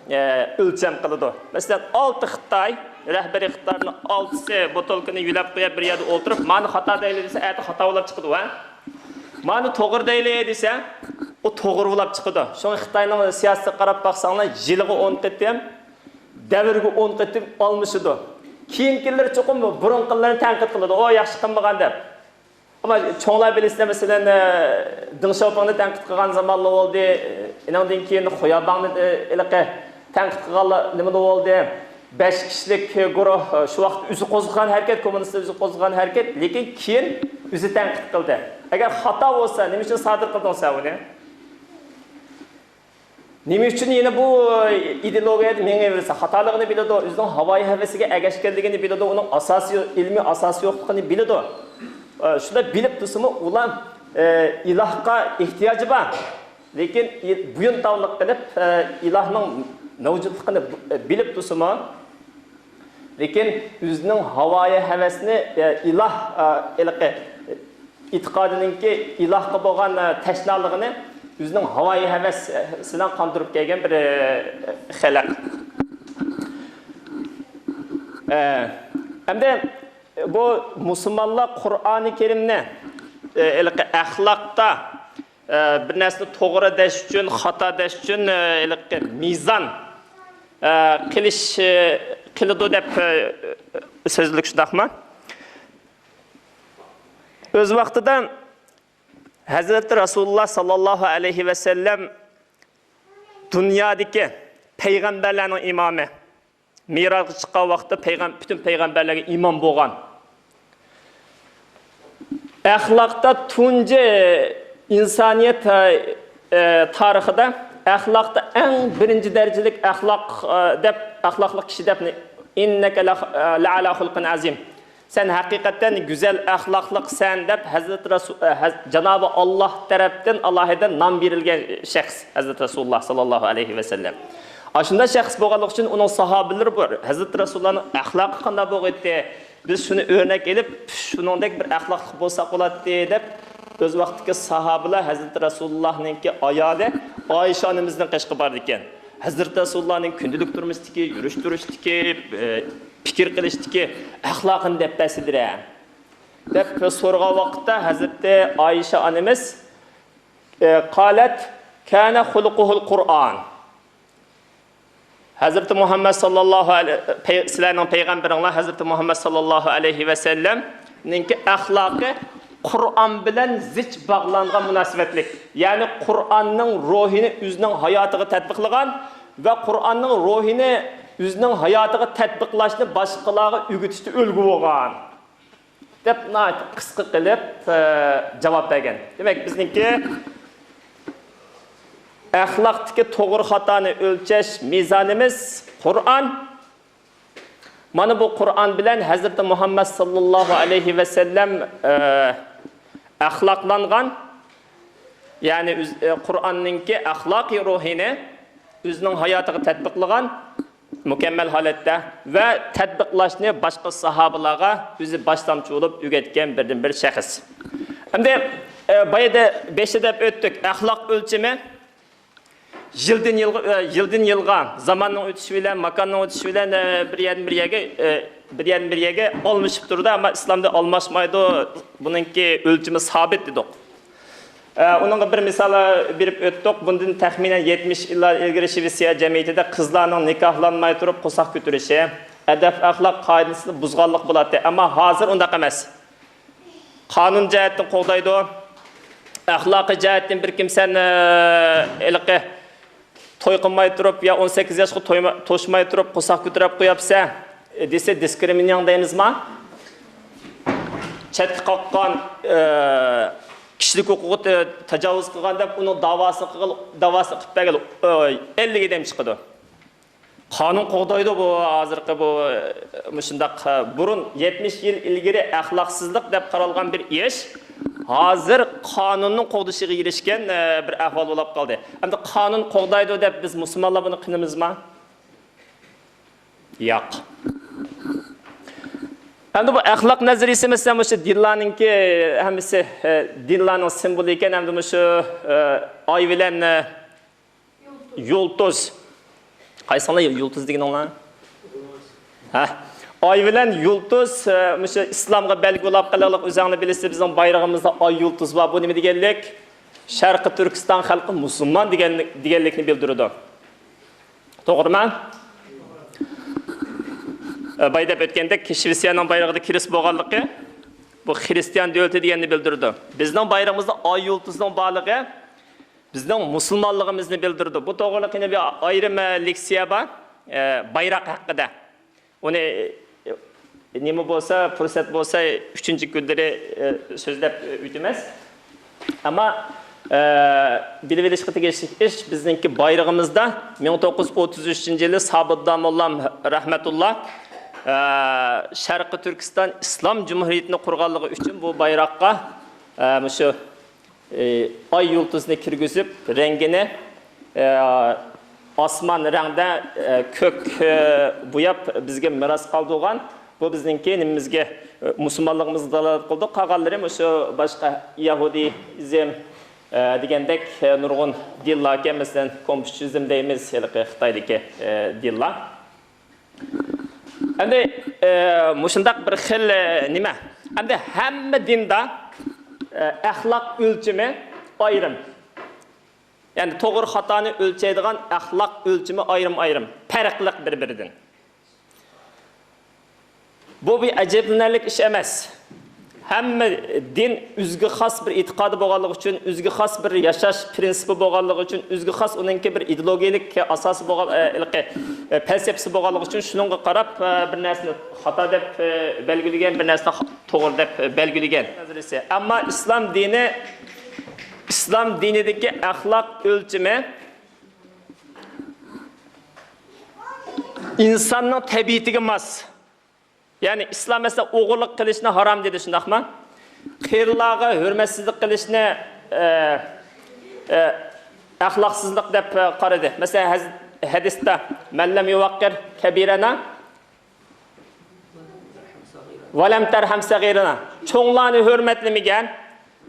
ئە، ئۆلچەم قىلىدۇ. مەسىلەن، ئالتە خىتاي رەھبىرىي ئىقتىدارنىڭ ئالتىسى بوتۇلكىنى يۆلەپ قويۇپ، بىر يەردە ئولتۇرۇپ، مانا خاتا دەيلى دېسە، ئەتە خاتا بولاپ چىقىدۇ، ھە؟ مانا توغرا دەيلى دېسە، ئۇ توغرا بولاپ چىقىدۇ. شۇڭا خىتاينىڭ سىياسىتىگە قاراپ باقساڭلار، يىلىغا ئون قېتىم، دەۋرگە ئون قېتىم ئالمىشىدۇ. كېيىنكىلىرى چوقۇم بۇرۇنقىلىرىنى تەنقىد قىلىدۇ، ئۇ ياخشى قىلمىغان دەپ. ئەمما چوڭلار بىلىسىلەر، مەسىلەن، ئە، دېڭ شياۋپىڭنى تەنقىد قىلغان زامانلار بولدى. ئېنىڭدىن كېيىن خۇياباڭنى، ئە، ھېلىقى تەنقىد قىلغانلار نېمىلا بولدى؟ بەش كىشىلىك گۇرۇھ، ئە، شۇ ۋاقىت ئۆزى قوزغىغان ھەرىكەت، كوممۇنىستلار ئۆزى قوزغىغان ھەرىكەت، لېكىن كېيىن ئۆزى تەنقىد قىلدى. ئەگەر خاتا بولسا، نېمە ئۈچۈن سادىر قىلدىڭ سەن ئۇنى؟ نېمە ئۈچۈن يەنە بۇ ئىدېئولوگىيەدە مېڭىۋېرىسەن؟ خاتالىقىنى بىلىدۇ، ئۆزىنىڭ ھاۋايى ھەۋىسىگە ئەگەشكەنلىكىنى بىلىدۇ، ئۇنىڭ ئاساسىي، ئىلمىي ئاساسى يوقلۇقىنى بىلىدۇ. ئە، شۇنداق بىلىپ تۇرسىمۇ، ئۇلار، ئە، ئىلاھقا ئېھتىياجى بار. لېكىن ئى-، بويۇنتاۋلىق قىلىپ، ئە، ئىلاھنىڭ مەۋجۇتلۇقىنى ب-، بىلىپ تۇرسىمۇ، لېكىن ئۆزىنىڭ ھاۋايى ھەۋەسنى، ئە، ئىلاھ، ئە، ھېلىقى ئېتىقادىنىڭكى ئىلاھقا بولغان، ئە، تەشنالىقىنى ئۆزىنىڭ ھاۋايى ھەۋەس، ئە، بىلەن قاندۇرۇپ كەلگەن بىر، ئە، خەلق. ئە، ئەمدى بۇ مۇسۇلمانلار قۇرئانى كەرىمنى، ئە، ھېلىقى ئەخلاقتا، ئە، بىر نەرسىنى توغرا دەش ئۈچۈن، خاتا دەش ئۈچۈن، ئە، ھېلىقى مىزان، ئە، قىلىش، ئە، قىلىدۇ دەپ، ئە، سۆزلۈك شۇنداقمۇ؟ ئۆز ۋاقتىدا ھەزرىتى رەسۇلۇللا ساللاللاھۇ ئەلەيھى ۋەسەللەم دۇنيادىكى پەيغەمبەرلەرنىڭ ئىمامى. مىئراجغا چىققان ۋاقىتتا پەيغەم-، پۈتۈن پەيغەمبەرلەرگە ئىمام بولغان. ئەخلاقتا تۇنجى ئىنسانىيەت، ئە، ئە، تارىخىدا ئەخلاقتا ئەڭ بىرىنچى دەرىجىلىك ئەخلاق، ئە، دەپ، ئەخلاقلىق كىشى دەپ، «ئىننەكە لە-، ئە، لەئەلا خۇلقىن ئەزىم.» سەن ھەقىقەتەن گۈزەل ئەخلاقلىقسەن دەپ ھەزرىتى رەسۇ-، ئە، ھەز-، جانابى ئاللاھ تەرەپتىن ئالاھىدە نام بېرىلگەن شەخس ھەزرىتى رەسۇلۇللاھ ساللاللاھۇ ئەلەيھى ۋەسەللەم. ئاشۇنداق شەخس بولغانلىقى ئۈچۈن ئۇنىڭ ساھابىلىرى بار. ھەزرىتى رەسۇلۇللاھنىڭ ئەخلاقى قانداق بولغىيتتى؟ بىز شۇنى ئۆرنەك ئېلىپ، شۇنىڭدەك بىر ئەخلاقلىق بولساق بولاتتى، دەپ ئۆز ۋاقتىدىكى ساھابىلەر ھەزرىتى رەسۇلۇللاھنىڭكى ئايالى ئائىشە ئانىمىزنىڭ قېشىغا بارىدىكەن. ھەزرىتى رەسۇلۇللاھنىڭ كۈندىلىك تۇرمۇشتىكى، يۈرۈش تۇرۇشتىكى، ئە، پىكىر قىلىشتىكى ئەخلاقىنى دەپ بەرسىلىرە، دەپ سورىغان ۋاقىتتا ھەزرىتى ئائىشە ئانىمىز، ئە، قالەت، كانە خۇلۇقۇھۇل قۇرئان. ھەزرىتى مۇھەممەد ساللاللاھۇ ئەلەيھى، پەي-، سىلەرنىڭ پەيغەمبىرىڭلار ھەزرىتى مۇھەممەد ساللاللاھۇ ئەلەيھى ۋەسەللەمنىڭكى ئەخلاقى قۇرئان بىلەن زىچ باغلانغان، مۇناسىۋەتلىك. يەنى قۇرئاننىڭ روھىنى ئۆزىنىڭ ھاياتىغا تەتبىقلىغان ۋە قۇرئاننىڭ روھىنى ئۆزىنىڭ ھاياتىغا تەتبىقلاشنى باشقىلارغا ئۆگىتىشتە ئۈلگە بولغان. دەپ ناھايىتى قىسقا قىلىپ، ئە، جاۋاب بەرگەن. دېمەك، بىزنىڭكى ئەخلاقتىكى توغرا خاتانى ئۆلچەش مىزانىمىز قۇرئان. مانا بۇ قۇرئان بىلەن ھەزرىتى مۇھەممەد ساللاللاھۇ ئەلەيھى ۋەسەللەم، ئە، ئەخلاقلانغان، يەنى ئۆز-، ئە، قۇرئاننىڭكى ئەخلاقىي روھىنى ئۆزىنىڭ ھاياتىغا تەتبىقلىغان، مۇكەممەل ھالەتتە ۋە تەتبىقلاشنى باشقا ساھابىلارغا ئۆزى باشلامچى بولۇپ ئۆگەتكەن بىردىنبىر شەخس. ئەمدى، ئە، بايىدا بېشىدا دەپ ئۆتتۇق، ئەخلاق ئۆلچىمى يىلدىن يىلغا، ئە، يىلدىن يىلغا، زاماننىڭ ئۆتۈشى بىلەن، ماكاننىڭ ئۆتۈشى بىلەن، ئە، بىر يەردىن بىر يەرگە، ئە، بىر يەردىن بىر يەرگە ئالمىشىپ تۇرىدۇ، ئەمما ئىسلامدا ئالماشمايدۇ، بۇنىڭكى ئۆلچىمى سابىت دېدۇق. ئە، ئۇنىڭغا بىر مىسال بېرىپ ئۆتتۇق. بۇندىن تەخمىنەن يەتمىش يىللار ئىلگىرى شىۋېتسىيە جەمئىيىتىدە قىزلارنىڭ نىكاھلانماي تۇرۇپ قورساق كۆتۈرۈشى، ئەدەپ-ئەخلاق قائىدىسىنى بۇزغانلىق بولاتتى. ئەمما ھازىر ئۇنداق ئەمەس. قانۇن جەھەتتىن قوغدايدۇ، ئەخلاقىي جەھەتتىن بىر كىم سەن، ئە، ھېلىقى توي قىلماي تۇرۇپ يا ئون سەككىز ياشقا تويما-، توشماي تۇرۇپ قورساق كۆتۈرۈپ قوياپسەن، ئە، دېسە، دىسكرىمىنىڭ دەيمىزما؟ چەتكە قاققان، ئە، كىشىلىك ھوقۇققا تا-، تاجاۋۇز قىلغان دەپ ئۇنىڭ داۋاسىنى قىلغىلى، داۋاسىنى قىلىپ بەرگىلى، ئە، ئەللىك ئادەم چىقىدۇ. قانۇن قوغدايدۇ بۇ ھازىرقى بۇ، مۇشۇنداق، بۇرۇن يەتمىش يىل ئىلگىرى ئەخلاقسىزلىق دەپ قارالغان بىر ئىش، ھازىر قانۇننىڭ قوغدىشىغا ئېرىشكەن، بىر ئەھۋال بولۇپ قالدى. ئەمدى قانۇن قوغدايدۇ دەپ بىز مۇسۇلمانلار بۇنى قىلىمىزما؟ ياق. ئەمدى بۇ ئەخلاق نەزەرىيىسى، مەسىلەن، مۇشۇ دىنلارنىڭكى ھەممىسى، دىنلارنىڭ سىمۋولى ئىكەن. ئەمدى مۇشۇ، ئاي بىلەن، يۇلتۇز. قايسىڭلار يۇلتۇز دېگىنىڭلار؟ ھە. ئاي بىلەن يۇلتۇز، ئە، مۇشۇ ئىسلامغا بەلگە بولاپ قېلىغلىق، ئۆزەڭلار بىلىسىز، بىزنىڭ بايرىقىمىزدا ئاي يۇلتۇز بار. بۇ نېمە دېگەنلىك؟ شەرقىي تۈركىستان خەلقى مۇسۇلمان دېگەنلىك، دېگەنلىكنى بىلدۈرىدۇ. توغرىمۇ؟ ئە، بايا دەپ ئۆتكەندەك، شىۋېتسىيەنىڭ بايرىقىدا كرېست بولغانلىقى، بۇ خرىستىيان دۆلىتى دېگەننى بىلدۈرىدۇ. بىزنىڭ بايرىقىمىزدا ئاي يۇلتۇزنىڭ بارلىقى، بىزنىڭ مۇسۇلمانلىقىمىزنى بىلدۈرىدۇ. بۇ توغرىلىق يەنە بىر ئايرىم، ئە، لېكسىيە بار. ئە، بايراق ھەققىدە. ئۇنى، ئە، نېمە بولسا، پۇرسەت بولسا، ئۈچىنچى كۈنلىرى، ئە، سۆزلەپ، ئە، ئۆتىمىز. ئەمما، ئە، بىلىۋېلىشقا تېگىشلىك ئىش، بىزنىڭكى بايرىقىمىزدا مىڭ توققۇز يۈز ئوتتۇز ئۈچىنچى يىلى سابىت داموللام رەھمەتۇللا، ئە، شەرقىي تۈركىستان ئىسلام جۇمھۇرىيىتىنى قۇرغانلىقى ئۈچۈن بۇ بايراققا، ئە، مۇشۇ ئاي يۇلتۇزنى كىرگۈزۈپ، رەڭگىنى، ئاسمان رەڭدە، كۆك، بوياپ بىزگە مىراس قالدۇرغان. بۇ بىزنىڭكى نېمىمىزگە، مۇسۇلمانلىقىمىزغا دالالەت قىلىدۇ. قالغانلىرى مۇشۇ باشقا يەھۇدىيىزم، دېگەندەك، نۇرغۇن دىنلاركەن، مەسىلەن، كونفۇتسىيىزم دەيمىز، ھېلىقى خىتايدىكى، دىنلار. ئەمدى، ئە، مۇشۇنداق بىر خىل، ئە، نېمە؟ ئەمدى ھەممە دىندا، ئە، ئەخلاق ئۆلچىمى ئايرىم. يەنى توغرا خاتانى ئۆلچەيدىغان ئەخلاق ئۆلچىمى ئايرىم-ئايرىم، پەرقلىق بىر-بىرىدىن. بۇ بىر ئەجەبلىنەرلىك ئىش ئەمەس. ھەممە دىن ئۆزىگە خاس بىر ئېتىقادى بولغانلىقى ئۈچۈن، ئۆزىگە خاس بىر ياشاش پىرىنسىپى بولغانلىقى ئۈچۈن، ئۆزىگە خاس ئۇنىڭكى بىر ئىدېئولوگىيەلىك ئاساسى بولغان، ئە، ھېلىقى، ئە، پەلسەپىسى بولغانلىقى ئۈچۈن، شۇنىڭغا قاراپ، ئە، بىر نەرسىنى خاتا دەپ، ئە، بەلگىلىگەن، بىر نەرسىنى خ-، توغرا دەپ، ئە، بەلگىلىگەن. ئەمما ئىسلام دىنى، ئىسلام دىنىدىكى ئەخلاق ئۆلچىمى ئىنساننىڭ تەبىئىتىگە ماس. يەنى ئىسلام، مەسىلەن، ئوغرىلىق قىلىشنى ھارام دېدى، شۇنداقمۇ؟ قېرىلارغا ھۆرمەتسىزلىك قىلىشنى، ئە، ئە، ئەخلاقسىزلىق دەپ، ئە، قارىدى. مەسىلەن، ھەز-، ھەدىستە، «مەن لەم يۇۋەققىر كەبىرەنا ۋە لەم تەرھەم سەغىرەنا»، چوڭلارنى ھۆرمەتلىمىگەن،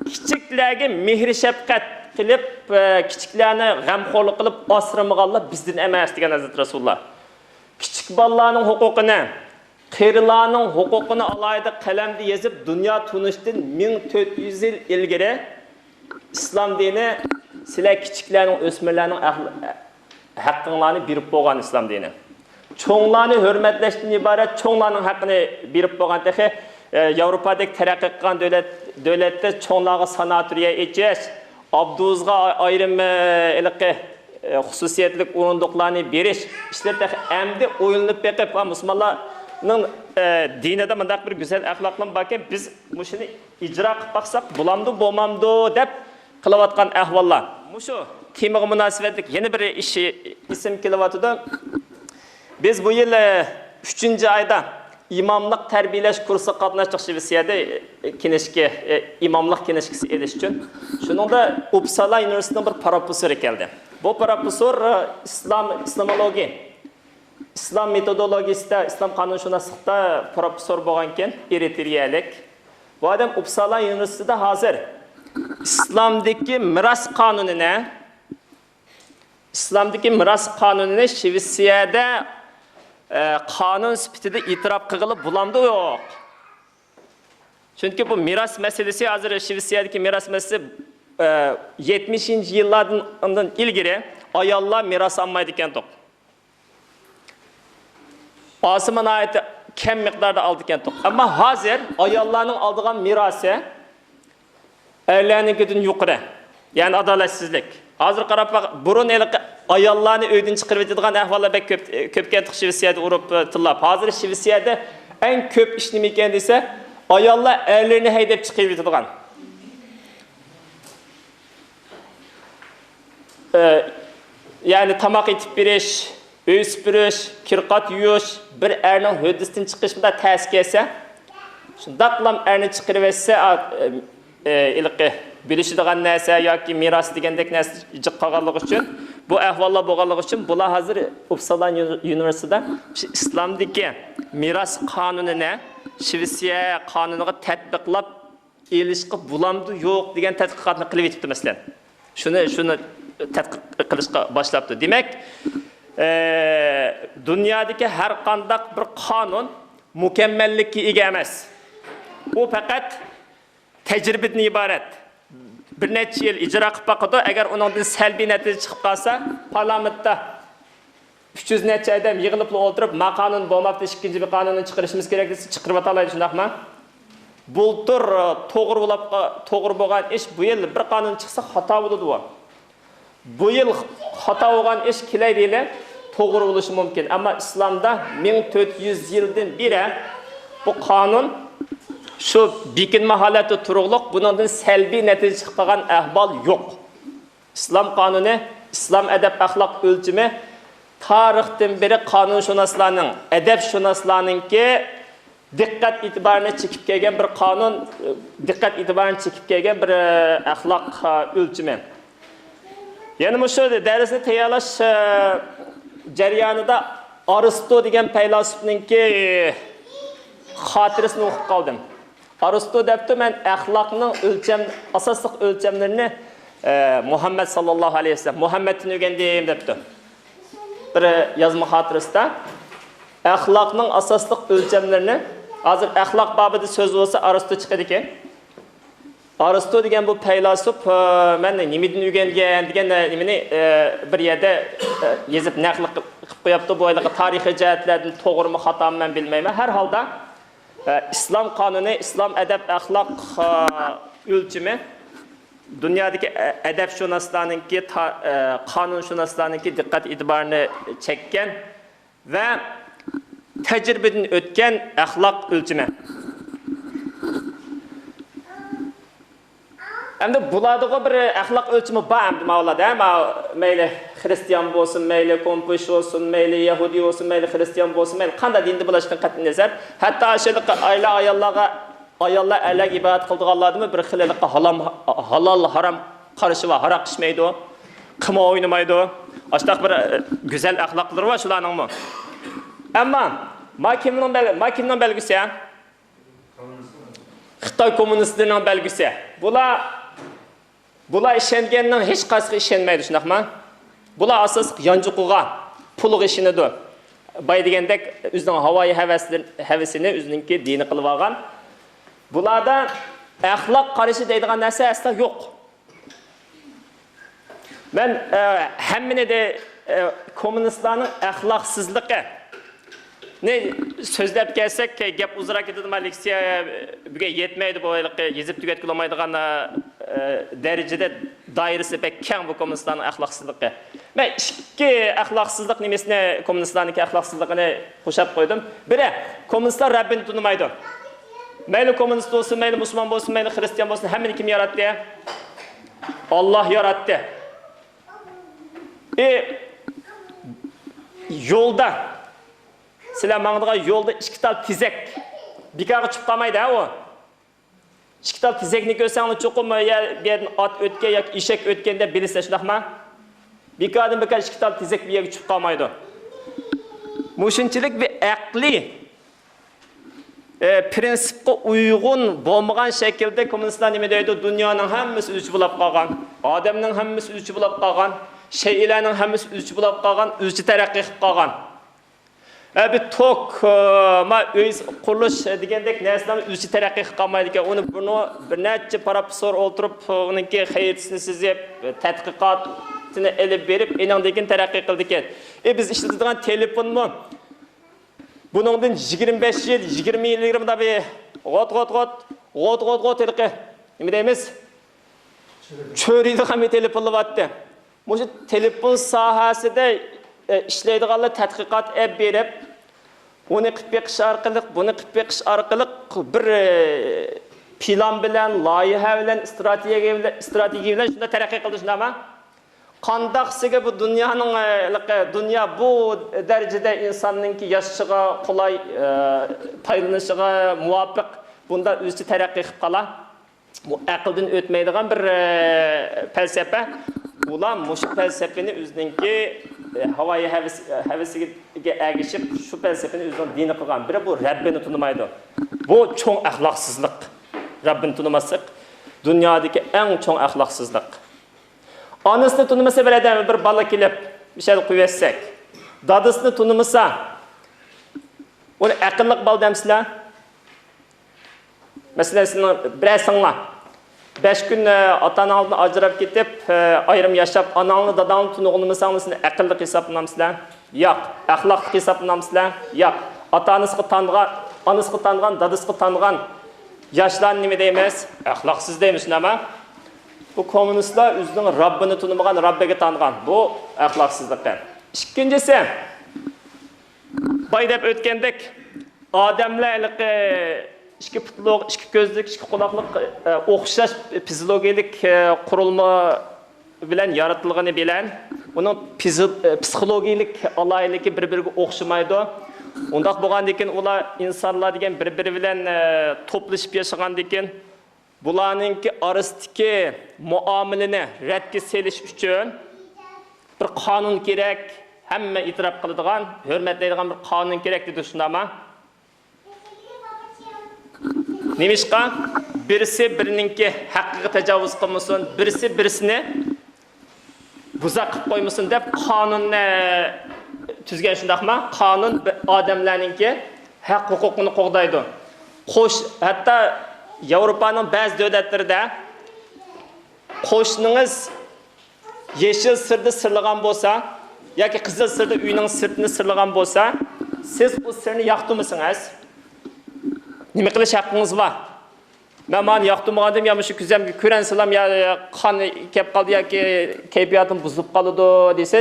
كىچىكلەرگە مېھرى شەپقەت قىلىپ، ئە، كىچىكلەرنى غەمخورلۇق قىلىپ ئاسرىمىغانلار بىزدىن ئەمەس، دېگەن ھەزرىتى رەسۇلۇللا. كىچىك بالىلارنىڭ ھوقۇقىنى، قېرىلارنىڭ ھوقۇقىنى ئالاھىدە قەلەمدە يېزىپ، دۇنيا تونۇشتىن مىڭ تۆت يۈز يىل ئىلگىرى ئىسلام دىنى سىلەر كىچىكلەرنىڭ، ئۆسمۈرلەرنىڭ ئەخلا-، ھەققىڭلارنى بېرىپ بولغان ئىسلام دىنى. چوڭلارنى ھۆرمەتلەشتىن ئىبارەت چوڭلارنىڭ ھەققىنى بېرىپ بولغان تېخى، ئە، ياۋروپادەك تەرەققىي قىلغان دۆلەت، دۆلەتتە چوڭلارغا ساناتورىيە ئېچىش، ئابدۇزغا ئايرىم، ئە، ھېلىقى، ئە، خۇسۇسىيەتلىك ئورۇندۇقلارنى بېرىش ئىشلىرى تېخى ئەمدى ئويلىنىپ بېقىپ، ۋە مۇسۇلمانلارنىڭ، ئە، دىنىدا مۇنداق بىر گۈزەل ئەخلاقلىرى باركەن، بىز مۇشۇنى ئىجرا قىلىپ باقساق بولامدۇ، بولمامدۇ دەپ قىلىۋاتقان ئەھۋاللار. مۇشۇ تېمىغا مۇناسىۋەتلىك يەنە بىر ئىش ئېسىمگە كېلىۋاتىدۇ. بىز بۇ يىل، ئە، ئۈچىنچى ئايدا ئىماملىق تەربىيەلەش كۇرسىغا قاتناشتۇق شىۋېتسىيەدە، ئە، كىنىشكا، ئە، ئىماملىق كىنىشكىسى ئېلىش ئۈچۈن. شۇنىڭدا ئۇپسالا ئۇنىۋېرسىتېتىنىڭ بىر پروفېسسورى كەلدى. بۇ پروفېسسور، ئە، ئىسلام، ئىسلامولوگىيە، ئىسلام مېتودولوگىيىسىدە، ئىسلام قانۇنشۇناسلىقتا پروفېسسور بولغانكەن، ئېرىترېيەلىك. بۇ ئادەم ئۇپسالا ئۇنىۋېرسىتېتىدا ھازىر ئىسلامدىكى مىراس قانۇنىنى، ئىسلامدىكى مىراس قانۇنىنى شىۋېتسىيەدە، ئە، قانۇن سۈپىتىدە ئېتىراپ قىلغىلى بولامدۇ، يوق؟ چۈنكى بۇ مىراس مەسىلىسى، ھازىر شىۋېتسىيەدىكى مىراس مەسىلىسى، ئە، يەتمىشىنچى يىللاردىن ئاندىن ئىلگىرى ئاياللار مىراس ئالمايدىكەنتۇق. ئالسىمۇ ناھايىتى كەم مىقداردا ئالىدىكەنتۇق. ئەمما ھازىر ئاياللارنىڭ ئالىدىغان مىراسى ئەرلەرنىڭكىدىن يۇقىرى. يەنى ئادالەتسىزلىك. ھازىر قاراپ باق، بۇرۇن ھېلىقى ئاياللارنى ئۆيدىن چىقىرىۋېتىدىغان ئەھۋاللار بەك كۆپ، كۆپكەنتۇق شىۋېتسىيەدە ئۇرۇپ، تىللاپ. ھازىر شىۋېتسىيەدە ئەڭ كۆپ ئىش نېمە ئىكەن دېسە، ئاياللار ئەرلىرىنى ھەيدەپ چىقىرىۋېتىدىغان. ئە، يەنى تاماق ئېتىپ بېرىش، ئۆي سۈپۈرۈش، كىر-قات يۇيۇش، بىر ئەرنىڭ ھۆددىسىدىن چىقىش مۇنداق تەس كەلسە، شۇنداقلام ئەرنى چىقىرىۋەتسە، ئا، ئە، ئە، ھېلىقى بۆلۈشىدىغان نەرسە ياكى مىراس دېگەندەك نەرسە جىق قالغانلىقى ئۈچۈن، بۇ ئەھۋاللار بولغانلىقى ئۈچۈن، بۇلار ھازىر ئۇپسالا يۇنىۋېرسىتېتىدا شۇ ئىسلامدىكى مىراس قانۇنىنى شىۋېتسىيە قانۇنىغا تەتبىقلاپ ئېلىشقا بولامدۇ، يوق دېگەن تەتقىقاتنى قىلىۋېتىپتۇ، مەسىلەن. شۇنى، شۇنى تەتقىق قىلىشقا باشلاپتۇ. دېمەك، ئە، دۇنيادىكى ھەر قانداق بىر قانۇن مۇكەممەللىككە ئىگە ئەمەس. ئۇ پەقەت تەجرىبىدىن ئىبارەت. بىر نەچچە يىل ئىجرا قىلىپ باقىدۇ، ئەگەر ئۇنىڭدىن سەلبىي نەتىجە چىقىپ قالسا، پارلامېنتتا ئۈچ يۈز نەچچە ئادەم يىغىلىپلا ئولتۇرۇپ، ما قانۇن بولماپتۇ، ئىككىنچى بىر قانۇننى چىقىرىشىمىز كېرەك دېسە، چىقىرىۋاتالايدۇ، شۇنداقمۇ؟ بۇلتۇر، ئە، توغرا بولۇپ، توغرا بولغان ئىش بۇ يىل بىر قانۇن چىقسا خاتا بولىدۇ. بۇ يىل خاتا بولغان ئىش كېلەيدى يىلى توغرا بولۇشى مۇمكىن. ئەمما ئىسلامدا مىڭ تۆت يۈز يىلدىن بېرى بۇ قانۇن شۇ بېكىنمە ھالەتتە تۇرۇقلۇق، بۇنىڭدىن سەلبىي نەتىجە چىقىپ قالغان ئەھۋال يوق. ئىسلام قانۇنى، ئىسلام ئەدەپ-ئەخلاق ئۆلچىمى تارىختىن بېرى قانۇنشۇناسلارنىڭ، ئەدەپشۇناسلارنىڭكى دىققەت ئېتىبارىنى چېكىپ كەلگەن بىر قانۇن، دىققەت ئېتىبارىنى چېكىپ كەلگەن بىر، ئە، ئەخلاق، ئە، ئۆلچىمى. يەنە مۇشۇ دەرسنى تەييارلاش، ئە، جەريانىدا ئارستو دېگەن پەيلاسوپنىڭكى خاتىرىسىنى ئوقۇپ قالدىم. ئارستو دەپتۇ، مەن ئەخلاقنىڭ ئۆلچەم، ئاساسلىق ئۆلچەملىرىنى، ئە، مۇھەممەد ساللاللاھۇ ئەلەيھى ۋەسەللەم، مۇھەممەدتىن ئۆگەندىم دەپتۇ. بىر يازما خاتىرىسىدە ئەخلاقنىڭ ئاساسلىق ئۆلچەملىرىنى، ھازىر ئەخلاق بابىدا سۆز بولسا ئارستو چىقىدىكەن. ئارستو دېگەن بۇ پەيلاسوپ، ئە، مەن نېمىدىن ئۆگەنگەن دېگەن، ئە، نېمىنى، ئە، بىر يەردە، ئە، يېزىپ نەقىل قىلىپ قويۇپتۇ. بۇ ھېلىقى تارىخىي جەھەتلەردىن توغرىمۇ خاتامۇ مەن بىلمەيمەن. ھەر ھالدا، ئە، ئىسلام قانۇنى، ئىسلام ئەدەپ-ئەخلاق، ئە، ئۆلچىمى دۇنيادىكى ئە-، ئەدەپشۇناسلارنىڭكى، تا-، ئە، قانۇنشۇناسلارنىڭكى دىققەت ئېتىبارىنى چەككەن ۋە تەجرىبىدىن ئۆتكەن ئەخلاق ئۆلچىمى. ئەمدى بۇلاردىغۇ بىر ئەخلاق ئۆلچىمى بار ئەمدى ماۋۇلاردا، ھە؟ ماۋۇ مەيلى خرىستىيان بولسۇن، مەيلى كونفۇشيۇس بولسۇن، مەيلى يەھۇدىي بولسۇن، مەيلى خرىستىيان بولسۇن، مەيلى قانداق دىندا بولۇشىدىن قەتئىينەزەر، ھەتتا ئاشۇنداق ئاياللار ئاياللارغا ئاياللار ئەرلەرگە ئىبادەت قىلىدىغانلاردىمۇ بىر خىل ھېلىقى ھالام-، ھالال ھارام قارىشى بار، ھاراق ئىچمەيدۇ، قىمار ئوينىمايدۇ. ئاشۇنداق بىر، ئە، گۈزەل ئەخلاقلىرى بار شۇلارنىڭمۇ. ئەمما ما كىمنىڭ بەل-، ما كىمنىڭ بەلگىسى، ھە؟ خىتاي كوممۇنىستلىرىنىڭ بەلگىسى. بۇلار، بۇلار ئىشەنگەننىڭ ھېچقايسىغا ئىشەنمەيدۇ، شۇنداقمۇ؟ بۇلار ئاساسلىق يانچۇقىغا، پۇلىغا ئىشىنىدۇ. بايا دېگەندەك ئۆزىنىڭ ھاۋايى ھەۋەسلىرى، ھەۋىسىنى ئۆزىنىڭكى دىنى قىلىۋالغان. بۇلاردا ئەخلاق قارىشى دەيدىغان نەرسە ئەسلا يوق. مەن، ئە، ھەممىنى دە، ئە، كوممۇنىستلارنىڭ ئەخلاقسىزلىقىنى سۆزلەپ كەلسەك، گەپ ئۇزىراق كېتىدۇ، مەن لېكسىيە بۈگۈن يەتمەيدۇ، بۇ ھېلىقى يېزىپ تۈگەتكىلى بولمايدىغان، ئە، دەرىجىدە دائىرىسى بەك كەڭ بۇ كوممۇنىستلارنىڭ ئەخلاقسىزلىقى. مەن ئىككى ئەخلاقسىزلىق نېمىسىنى، كوممۇنىستلارنىڭكى ئەخلاقسىزلىقىنى قوشاپ قويدۇم. بىرى، كوممۇنىستلار رەببىنى تونۇمايدۇ. مەيلى كوممۇنىست بولسۇن، مەيلى مۇسۇلمان بولسۇن، مەيلى خرىستىيان بولسۇن، ھەممىنى كىم ياراتتى؟ ئاللاھ ياراتتى. ئى، يولدا، سىلەر ماڭىدىغان يولدا ئىككى تال تېزەك بىكارغا چۈشۈپ قالمايدۇ، ھە، ئۇ. ئىككى تال تېزەكنى كۆرسەڭلار چوقۇم يا بۇ يەردىن ئات ئۆتكەن ياكى ئېشەك ئۆتكەن دەپ بىلىسىلەر، شۇنداقمۇ؟ بىكاردىن بىكار ئىككى تال تېزەك بۇ يەرگە چۈشۈپ قالمايدۇ. مۇشۇنچىلىك بىر ئەقلىي ئى، پىرىنسىپقا ئۇيغۇن بولمىغان شەكىلدە كوممۇنىستلار نېمە دەيدۇ؟ دۇنيانىڭ ھەممىسى ئۆزىچە بولاپ قالغان، ئادەمنىڭ ھەممىسى ئۆزىچە بولاپ قالغان، شەيئىلەرنىڭ ھەممىسى ئۆزىچە بولاپ قالغان، ئۆزىچە تەرەققىي قىلىپ قالغان. ئە، بىر توك، ئە، ما ئۆي قۇرۇلۇش دېگەندەك نەرسىلەر ئۆزىچە تەرەققىي قىلىپ قالمايدىكەن. ئۇنى بۇنى بىر نەچچە پروفېسسور ئولتۇرۇپ، ئۇنىڭكى خەرىتىسىنى سىزىپ، تەتقىقاتىنى ئېلىپ بېرىپ، ئېنىڭدىن كېيىن تەرەققىي قىلىدىكەن. ئى، بىز ئىشلىتىدىغان تېلېفونمۇ بۇنىڭدىن يىگىرمە بەش يىل، يىگىرمە يىل ئىلگىرى مۇنداق بىر غوت، غوت، غوت، غوت، غوت، غوت ھېلىقى، نېمە دەيمىز؟ چۆرىيدىغان بىر تېلېفونلار بارتتى. مۇشۇ تېلېفون ساھەسىدە، ئە، ئىشلەيدىغانلار تەتقىقات ئېلىپ بېرىپ، ئۇنى قىلىپ بېقىش ئارقىلىق، بۇنى قىلىپ بېقىش ئارقىلىق بىر، ئە، پىلان بىلەن، لايىھە بىلەن، ئىستراتېگىيە بىلەن، ئىستراتېگىيە بىلەن شۇنداق تەرەققىي قىلدى، شۇنداقمۇ؟ قانداقسىگە بۇ دۇنيانىڭ، ئە، ھېلىقى دۇنيا بۇ دەرىجىدە ئىنساننىڭكى ياشىشىغا قولاي، ئە، پايدىلىنىشىغا مۇۋاپىق، بۇنداق ئۆزىچە تەرەققىي قىلىپ قالا؟ بۇ ئەقىلدىن ئۆتمەيدىغان بىر، ئە، پەلسەپە. ئۇلار مۇشۇ پەلسەپىنى ئۆزىنىڭكى، ئە، ھاۋايى ھەۋىسىگە ئەگىشىپ، شۇ پەلسەپىنى ئۆزىنىڭ دىنى قىلغان. بىرى بۇ رەببىنى تونۇمايدۇ. بۇ چوڭ ئەخلاقسىزلىق. رەببىنى تونۇماسلىق دۇنيادىكى ئەڭ چوڭ ئەخلاقسىزلىق. ئانىسىنى تونۇمىسا بىر ئادەم، بىر بالا كېلىپ، بىر شەرتتە قويۇۋەتسەك، دادىسىنى تونۇمىسا، ئۇنى ئەقىللىق بالا دەمسىلەر؟ مەسىلەن، سىزنىڭ بىرەر سىڭلىڭ بەش كۈن، ئە، ئاتا-ئاناڭدىن ئاجراپ كېتىپ، ئە، ئايرىم ياشاپ، ئاناڭنى، داداڭنى تونۇغىنىمىساڭلار، سىزنى ئەقىللىق ھېسابلىنامسىلەر؟ ياق. ئەخلاقلىق ھېسابلىنامسىلەر؟ ياق. ئاتا-ئانىسىغا تانغان، ئانىسىغا تانغان، دادىسىغا تانغان ياشلارنى نېمە دەيمىز؟ ئەخلاقسىز دەيمىز، شۇنداقمۇ؟ بۇ كوممۇنىستلار ئۆزىنىڭ رەببىنى تونۇمىغان، رەببىگە تانغان. بۇ ئەخلاقسىزلىق. ئىككىنچىسى، بايا دەپ ئۆتكەندەك، ئادەملەر ھېلىقى ئىككى پۇتلۇق، ئىككى كۆزلۈك، ئىككى قۇلاقلىق، ئە، ئوخشاش فىزىولوگىيەلىك، ئە، قۇرۇلما بىلەن يارىتىلغىنى بىلەن، ئۇنىڭ پىزى-، ئە، پسىخولوگىيەلىك ئالاھىدىلىكى بىر-بىرىگە ئوخشىمايدۇ. ئۇنداق بولغاندىكىن، ئۇلار ئىنسانلار دېگەن بىر-بىرى بىلەن، ئە، توپلىشىپ ياشىغاندىكىن، بۇلارنىڭكى ئارىسىدىكى مۇئامىلىنى رەتكە سېلىش ئۈچۈن بىر قانۇن كېرەك، ھەممە ئېتىراپ قىلىدىغان، ھۆرمەتلەيدىغان بىر قانۇن كېرەك دېدى، شۇنداقمۇ؟ نېمىشقا؟ بىرسى بىرىنىڭكى ھەققىگە تاجاۋۇز قىلمىسۇن، بىرسى بىرسىنى بۇزاق قىلىپ قويمىسۇن دەپ قانۇننى تۈزگەن، شۇنداقمۇ؟ قانۇن بى-، ئادەملەرنىڭكى ھەق ھوقۇقىنى قوغدايدۇ. قوش-، ھەتتا ياۋروپانىڭ بەزى دۆلەتلىرىدە قوشنىڭىز يېشىل سىردا سىرلىغان بولسا ياكى قىزىل سىردا ئۆينىڭ سىرتىنى سىرلىغان بولسا، سىز ئۇ سىرنى ياقتۇرمىسىڭىز، نېمە قىلىش ھەققىڭىز بار؟ مەن مانا ياقتۇرمىغانىدىم، يا مۇشۇ كۆزۈمگە كۆرۈنسىلا، يا قان كەپ قالدى ياكى كەيپىياتىم بۇزۇلۇپ قالىدۇ دېسە،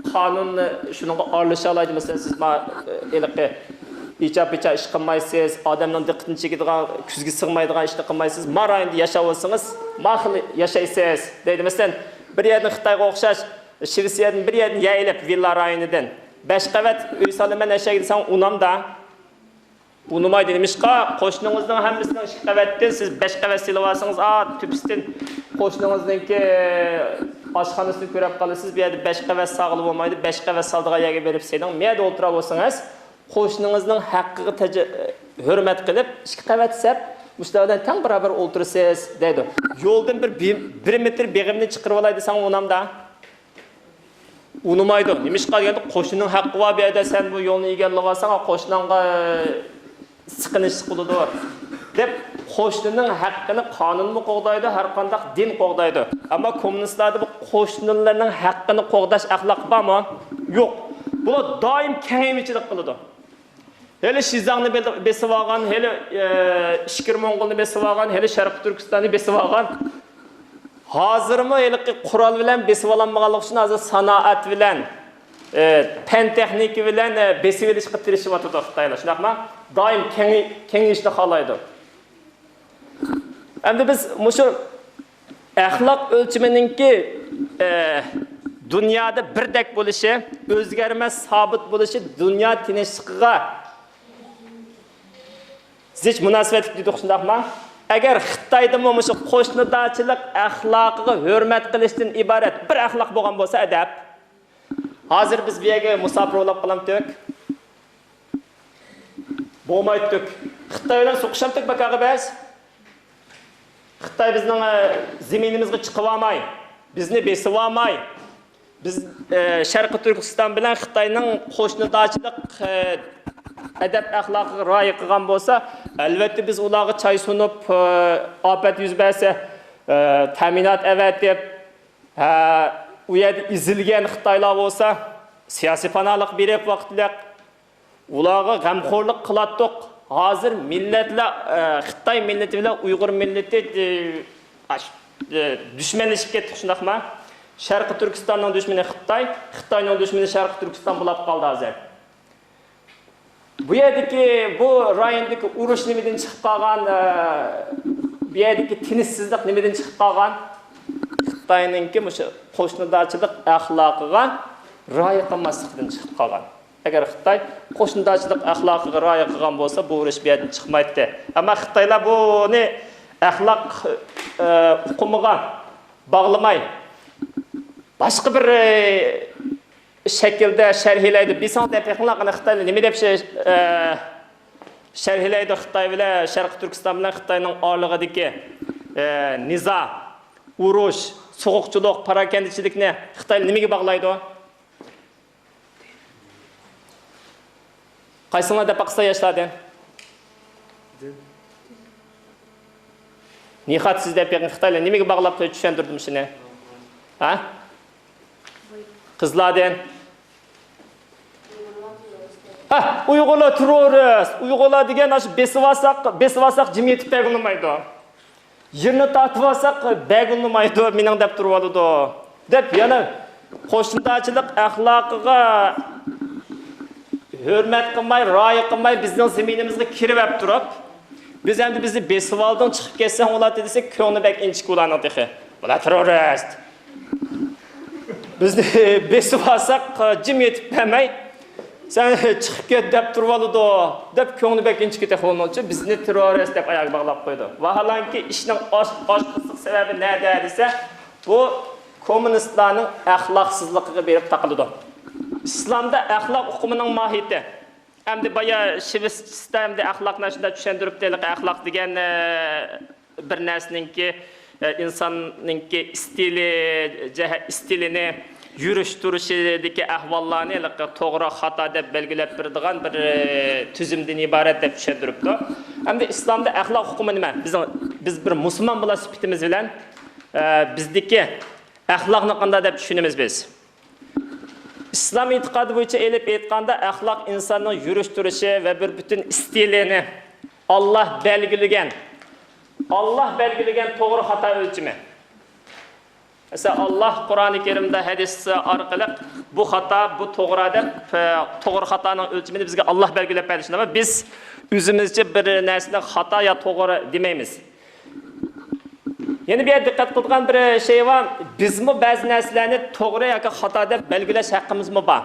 قانۇن شۇنىڭغا ئارىلىشالايدۇ. مەسىلەن، سىز ما-، ھېلىقى ئىچا-پىچا ئىش قىلمايسىز، ئادەمنىڭ دىققىتىنى چېكىدىغان، كۆزگە سىغمايدىغان ئىشنى قىلمايسىز، ما رايوندا ياشاۋاتسىڭىز، ما خىل ياشايسىز دەيدۇ. مەسىلەن، بىر يەردىن خىتايغا ئوخشاش، شىۋېتسىيەدىن بىر يەردىن يەر ئېلىپ، ۋىللا رايونىدىن بەش قەۋەت ئۆي سالىمەن ئەشەگە دېسەڭ، ئۇنامدا؟ ئۇنىمايدۇ. نېمىشقا؟ قوشنىڭىزنىڭ ھەممىسىنىڭ ئىككى قەۋەتتىن، سىز بەش قەۋەت سېلىۋالسىڭىز، ئا، تۆپىسىدىن قوشنىڭىزنىڭكى ئاشخانىسىنى كۆرۈپ قالىسىز. بۇ يەردە بەش قەۋەت سالغىلى بولمايدۇ، بەش قەۋەت سالىدىغان يەرگە بېرىپ سېلىڭ. مۇ يەردە ئولتۇرۇۋالسىڭىز، قوشنىڭىزنىڭ ھەققىگە تەج-، ھۆرمەت قىلىپ، ئىككى قەۋەت سەپ مۇشۇلار بىلەن تەڭ بارابەر ئولتۇرىسىز دەيدۇ. يولدىن بىر، بىر مېتىر بېغىمنى چىقىرىۋالاي دېسەڭ، ئۇنامدا؟ ئۇنىمايدۇ. نېمىشقا دېگەندە، قوشنىنىڭ ھەققى بار، بۇ يەردە سەن بۇ يولنى ئىگىلىۋالساڭ، قوشناڭغا سىقىنىش بولىدۇ دەپ، قوشنىنىڭ ھەققىنى قانۇنمۇ قوغدايدۇ، ھەر قانداق دىن قوغدايدۇ. ئەمما كوممۇنىستلاردا بۇ قوشنىلىرىنىڭ ھەققىنى قوغداش ئەخلاقى بارمۇ؟ يوق. بۇلار دائىم كېڭەيمىچىلىك قىلىدۇ. ھېلى شىزاڭنى بېل-، بېسىۋالغان، ھېلى، ئە، ئىچكىرى موڭغۇلنى بېسىۋالغان، ھېلى شەرقىي تۈركىستاننى بېسىۋالغان. ھازىرمۇ ھېلىقى قورال بىلەن بېسىۋالالمىغانلىقى ئۈچۈن ھازىر سانائەت بىلەن، ئە، پەن تېخنىكا بىلەن، ئە، بېسىۋېلىشقا تىرىشىۋاتىدۇ خىتايلار، شۇنداقمۇ؟ دائىم كېڭىي-، كېڭىيىشنى خالايدۇ. ئەمدى بىز مۇشۇ ئەخلاق ئۆلچىمىنىڭكى، ئە، دۇنيادا بىردەك بولۇشى، ئۆزگەرمەس، سابىت بولۇشى دۇنيا تىنچلىقىغا زىچ مۇناسىۋەتلىك دېدۇق، شۇنداقمۇ؟ ئەگەر خىتايدىمۇ مۇشۇ قوشنىدارچىلىق ئەخلاقىغا ھۆرمەت قىلىشتىن ئىبارەت بىر ئەخلاق بولغان بولسا، ئەدەپ، ھازىر بىز بۇ يەرگە مۇساپىر بولاپ قالامتۇق؟ بولمايتتۇق. خىتاي بىلەن سوقۇشامتۇق بەكاغا بەس؟ خىتاي بىزنىڭ، ئە، زېمىنىمىزغا چىقىۋالماي، بىزنى بېسىۋالماي، بىز، ئە، شەرقىي تۈركىستان بىلەن خىتاينىڭ قوشنىدارچىلىق، ئە، ئەدەپ-ئەخلاقىغا رىئايە قىلغان بولسا، ئەلۋەتتە، بىز ئۇلارغا چاي سۇنۇپ، ئە، ئاپەت يۈز بەرسە، ئە، تەمىنات ئەۋەتىپ، ھە، ئۇ يەردە ئېزىلگەن خىتايلار بولسا، سىياسىي پاناھلىق بېرىپ ۋاقىتلىق، ئۇلارغا غەمخورلۇق قىلاتتۇق. ھازىر مىللەتلەر، ئە، خىتاي مىللىتى بىلەن ئۇيغۇر مىللىتى، ئە، ئاش-، ئە، دۈشمەنلىشىپ كەتتى، شۇنداقمۇ؟ شەرقىي تۈركىستاننىڭ دۈشمىنى خىتاي، خىتاينىڭ دۈشمىنى شەرقىي تۈركىستان بولاپ قالدى ھازىر. بۇ يەردىكى، بۇ رايوندىكى ئۇرۇش نېمىدىن چىقىپ قالغان، ئە، بۇ يەردىكى تىنچسىزلىق نېمىدىن چىقىپ قالغان؟ خىتاينىڭكى مۇشۇ قوشنىدارچىلىق ئەخلاقىغا رىئايە قىلماسلىقىدىن چىقىپ قالغان. ئەگەر خىتاي قوشنىدارچىلىق ئەخلاقىغا رىئايە قىلغان بولسا، بۇ ئۇرۇش بۇ يەردىن چىقمايتتى. ئەمما خىتايلار بۇنى ئەخلاق، ئە، ئۇقۇمىغا باغلىماي، باشقا بىر، ئە، شەكىلدە شەرھلەيدۇ. بىلسەڭلار دەپ بېقىڭلار، قېنى خىتايلار نېمە دەپ شە-، ئە، شەرھلەيدۇ خىتاي بىلەن، شەرقىي تۈركىستان بىلەن خىتاينىڭ ئارىلىقىدىكى، ئە، نىزا، ئۇرۇش، سوغۇقچىلىق، پاراكەندىچىلىكنى خىتايلار نېمىگە باغلايدۇ؟ قايسىڭلار دەپ باقسا ياشلاردىن؟ نىخات سىز دەپ بېقىڭ، خىتايلار نېمىگە باغلاپ چۈشەندۈردۈم شۇنى؟ ھە؟ قىزلاردىن؟ ھە، ئۇيغۇرلار تېررورىست، ئۇيغۇرلار دېگەن ئاشۇ بېسىۋالساق، بېسىۋالساق جىم يېتىپ بەرگىلى بولمايدۇ. يېرىنى تارتىۋالساق بەرگىلى بولمايدۇ، مېنىڭ دەپ تۇرۇۋالىدۇ. دەپ يەنە قوشنىدارچىلىق ئەخلاقىغا ھۆرمەت قىلماي، رىئايە قىلماي، بىزنىڭ زېمىنىمىزغا كىرىۋەپ تۇرۇپ، بىز ئەمدى بىزنى بېسىۋالدىڭ، چىقىپ كەتسەڭ بولاتتى دېسەك، كۆڭلى بەك ئىنچىكە ئۇلارنىڭ تېخى. بۇلار تېررورىست. بىزنى بېسىۋالساق، جىم يېتىپ بەرمەي، سەن چىقىپ كەت دەپ تۇرۇۋالىدۇ، دەپ كۆڭلى بەك ئىنچىكە تېخى ئۇنىڭچۇ، بىزنى تېررورىست دەپ ئاياغغا باغلاپ قويىدۇ. ۋاھالەنكى، ئىشنىڭ ئاش-، ئاچقۇچلۇق سەۋەبى نەدە دېسە، بۇ كوممۇنىستلارنىڭ ئەخلاقسىزلىقىغا بېرىپ تاقىلىدۇ. ئىسلامدا ئەخلاق ئۇقۇمىنىڭ ماھىيىتى. ئەمدى بايا شىۋېتسىيە ئەمدى ئەخلاقنى شۇنداق چۈشەندۈرۈپتۇ، ھېلىقى ئەخلاق دېگەن، ئە، بىر نەرسىنىڭكى، ئە، ئىنساننىڭكى ئىستىلى، جەھە-، ئىستىلىنى، يۈرۈش تۇرۇشىدىكى ئەھۋاللارنى ھېلىقى توغرا، خاتا دەپ بەلگىلەپ بېرىدىغان بىر، ئە، تۈزۈمدىن ئىبارەت دەپ چۈشەندۈرۈپتۇ. ئەمدى ئىسلامدا ئەخلاق ئۇقۇمى نېمە؟ بىزنىڭ، بىز بىر مۇسۇلمان بولا سۈپىتىمىز بىلەن، ئە، بىزدىكى ئەخلاقنى قانداق دەپ چۈشىنىمىز بىز؟ ئىسلام ئېتىقادى بويىچە ئېلىپ ئېيتقاندا، ئەخلاق ئىنساننىڭ يۈرۈش تۇرۇشى ۋە بىر پۈتۈن ئىستىلىنى ئاللاھ بەلگىلىگەن، ئاللاھ بەلگىلىگەن توغرا خاتا ئۆلچىمى. مەسىلەن، ئاللاھ قۇرئانى كەرىمدە، ھەدىس ئارقىلىق بۇ خاتا، بۇ توغرا دەپ، توغرا خاتانىڭ ئۆلچىمىنى بىزگە ئاللاھ بەلگىلەپ بەردى، شۇنداقمۇ؟ بىز ئۆزىمىزچە بىر نەرسىنى خاتا يا توغرا دېمەيمىز. يەنە بىر يەردە دىققەت قىلىدىغان بىر شەي بار. بىزمۇ بەزى نەرسىلەرنى توغرا ياكى خاتا دەپ بەلگىلەش ھەققىمىزمۇ بار.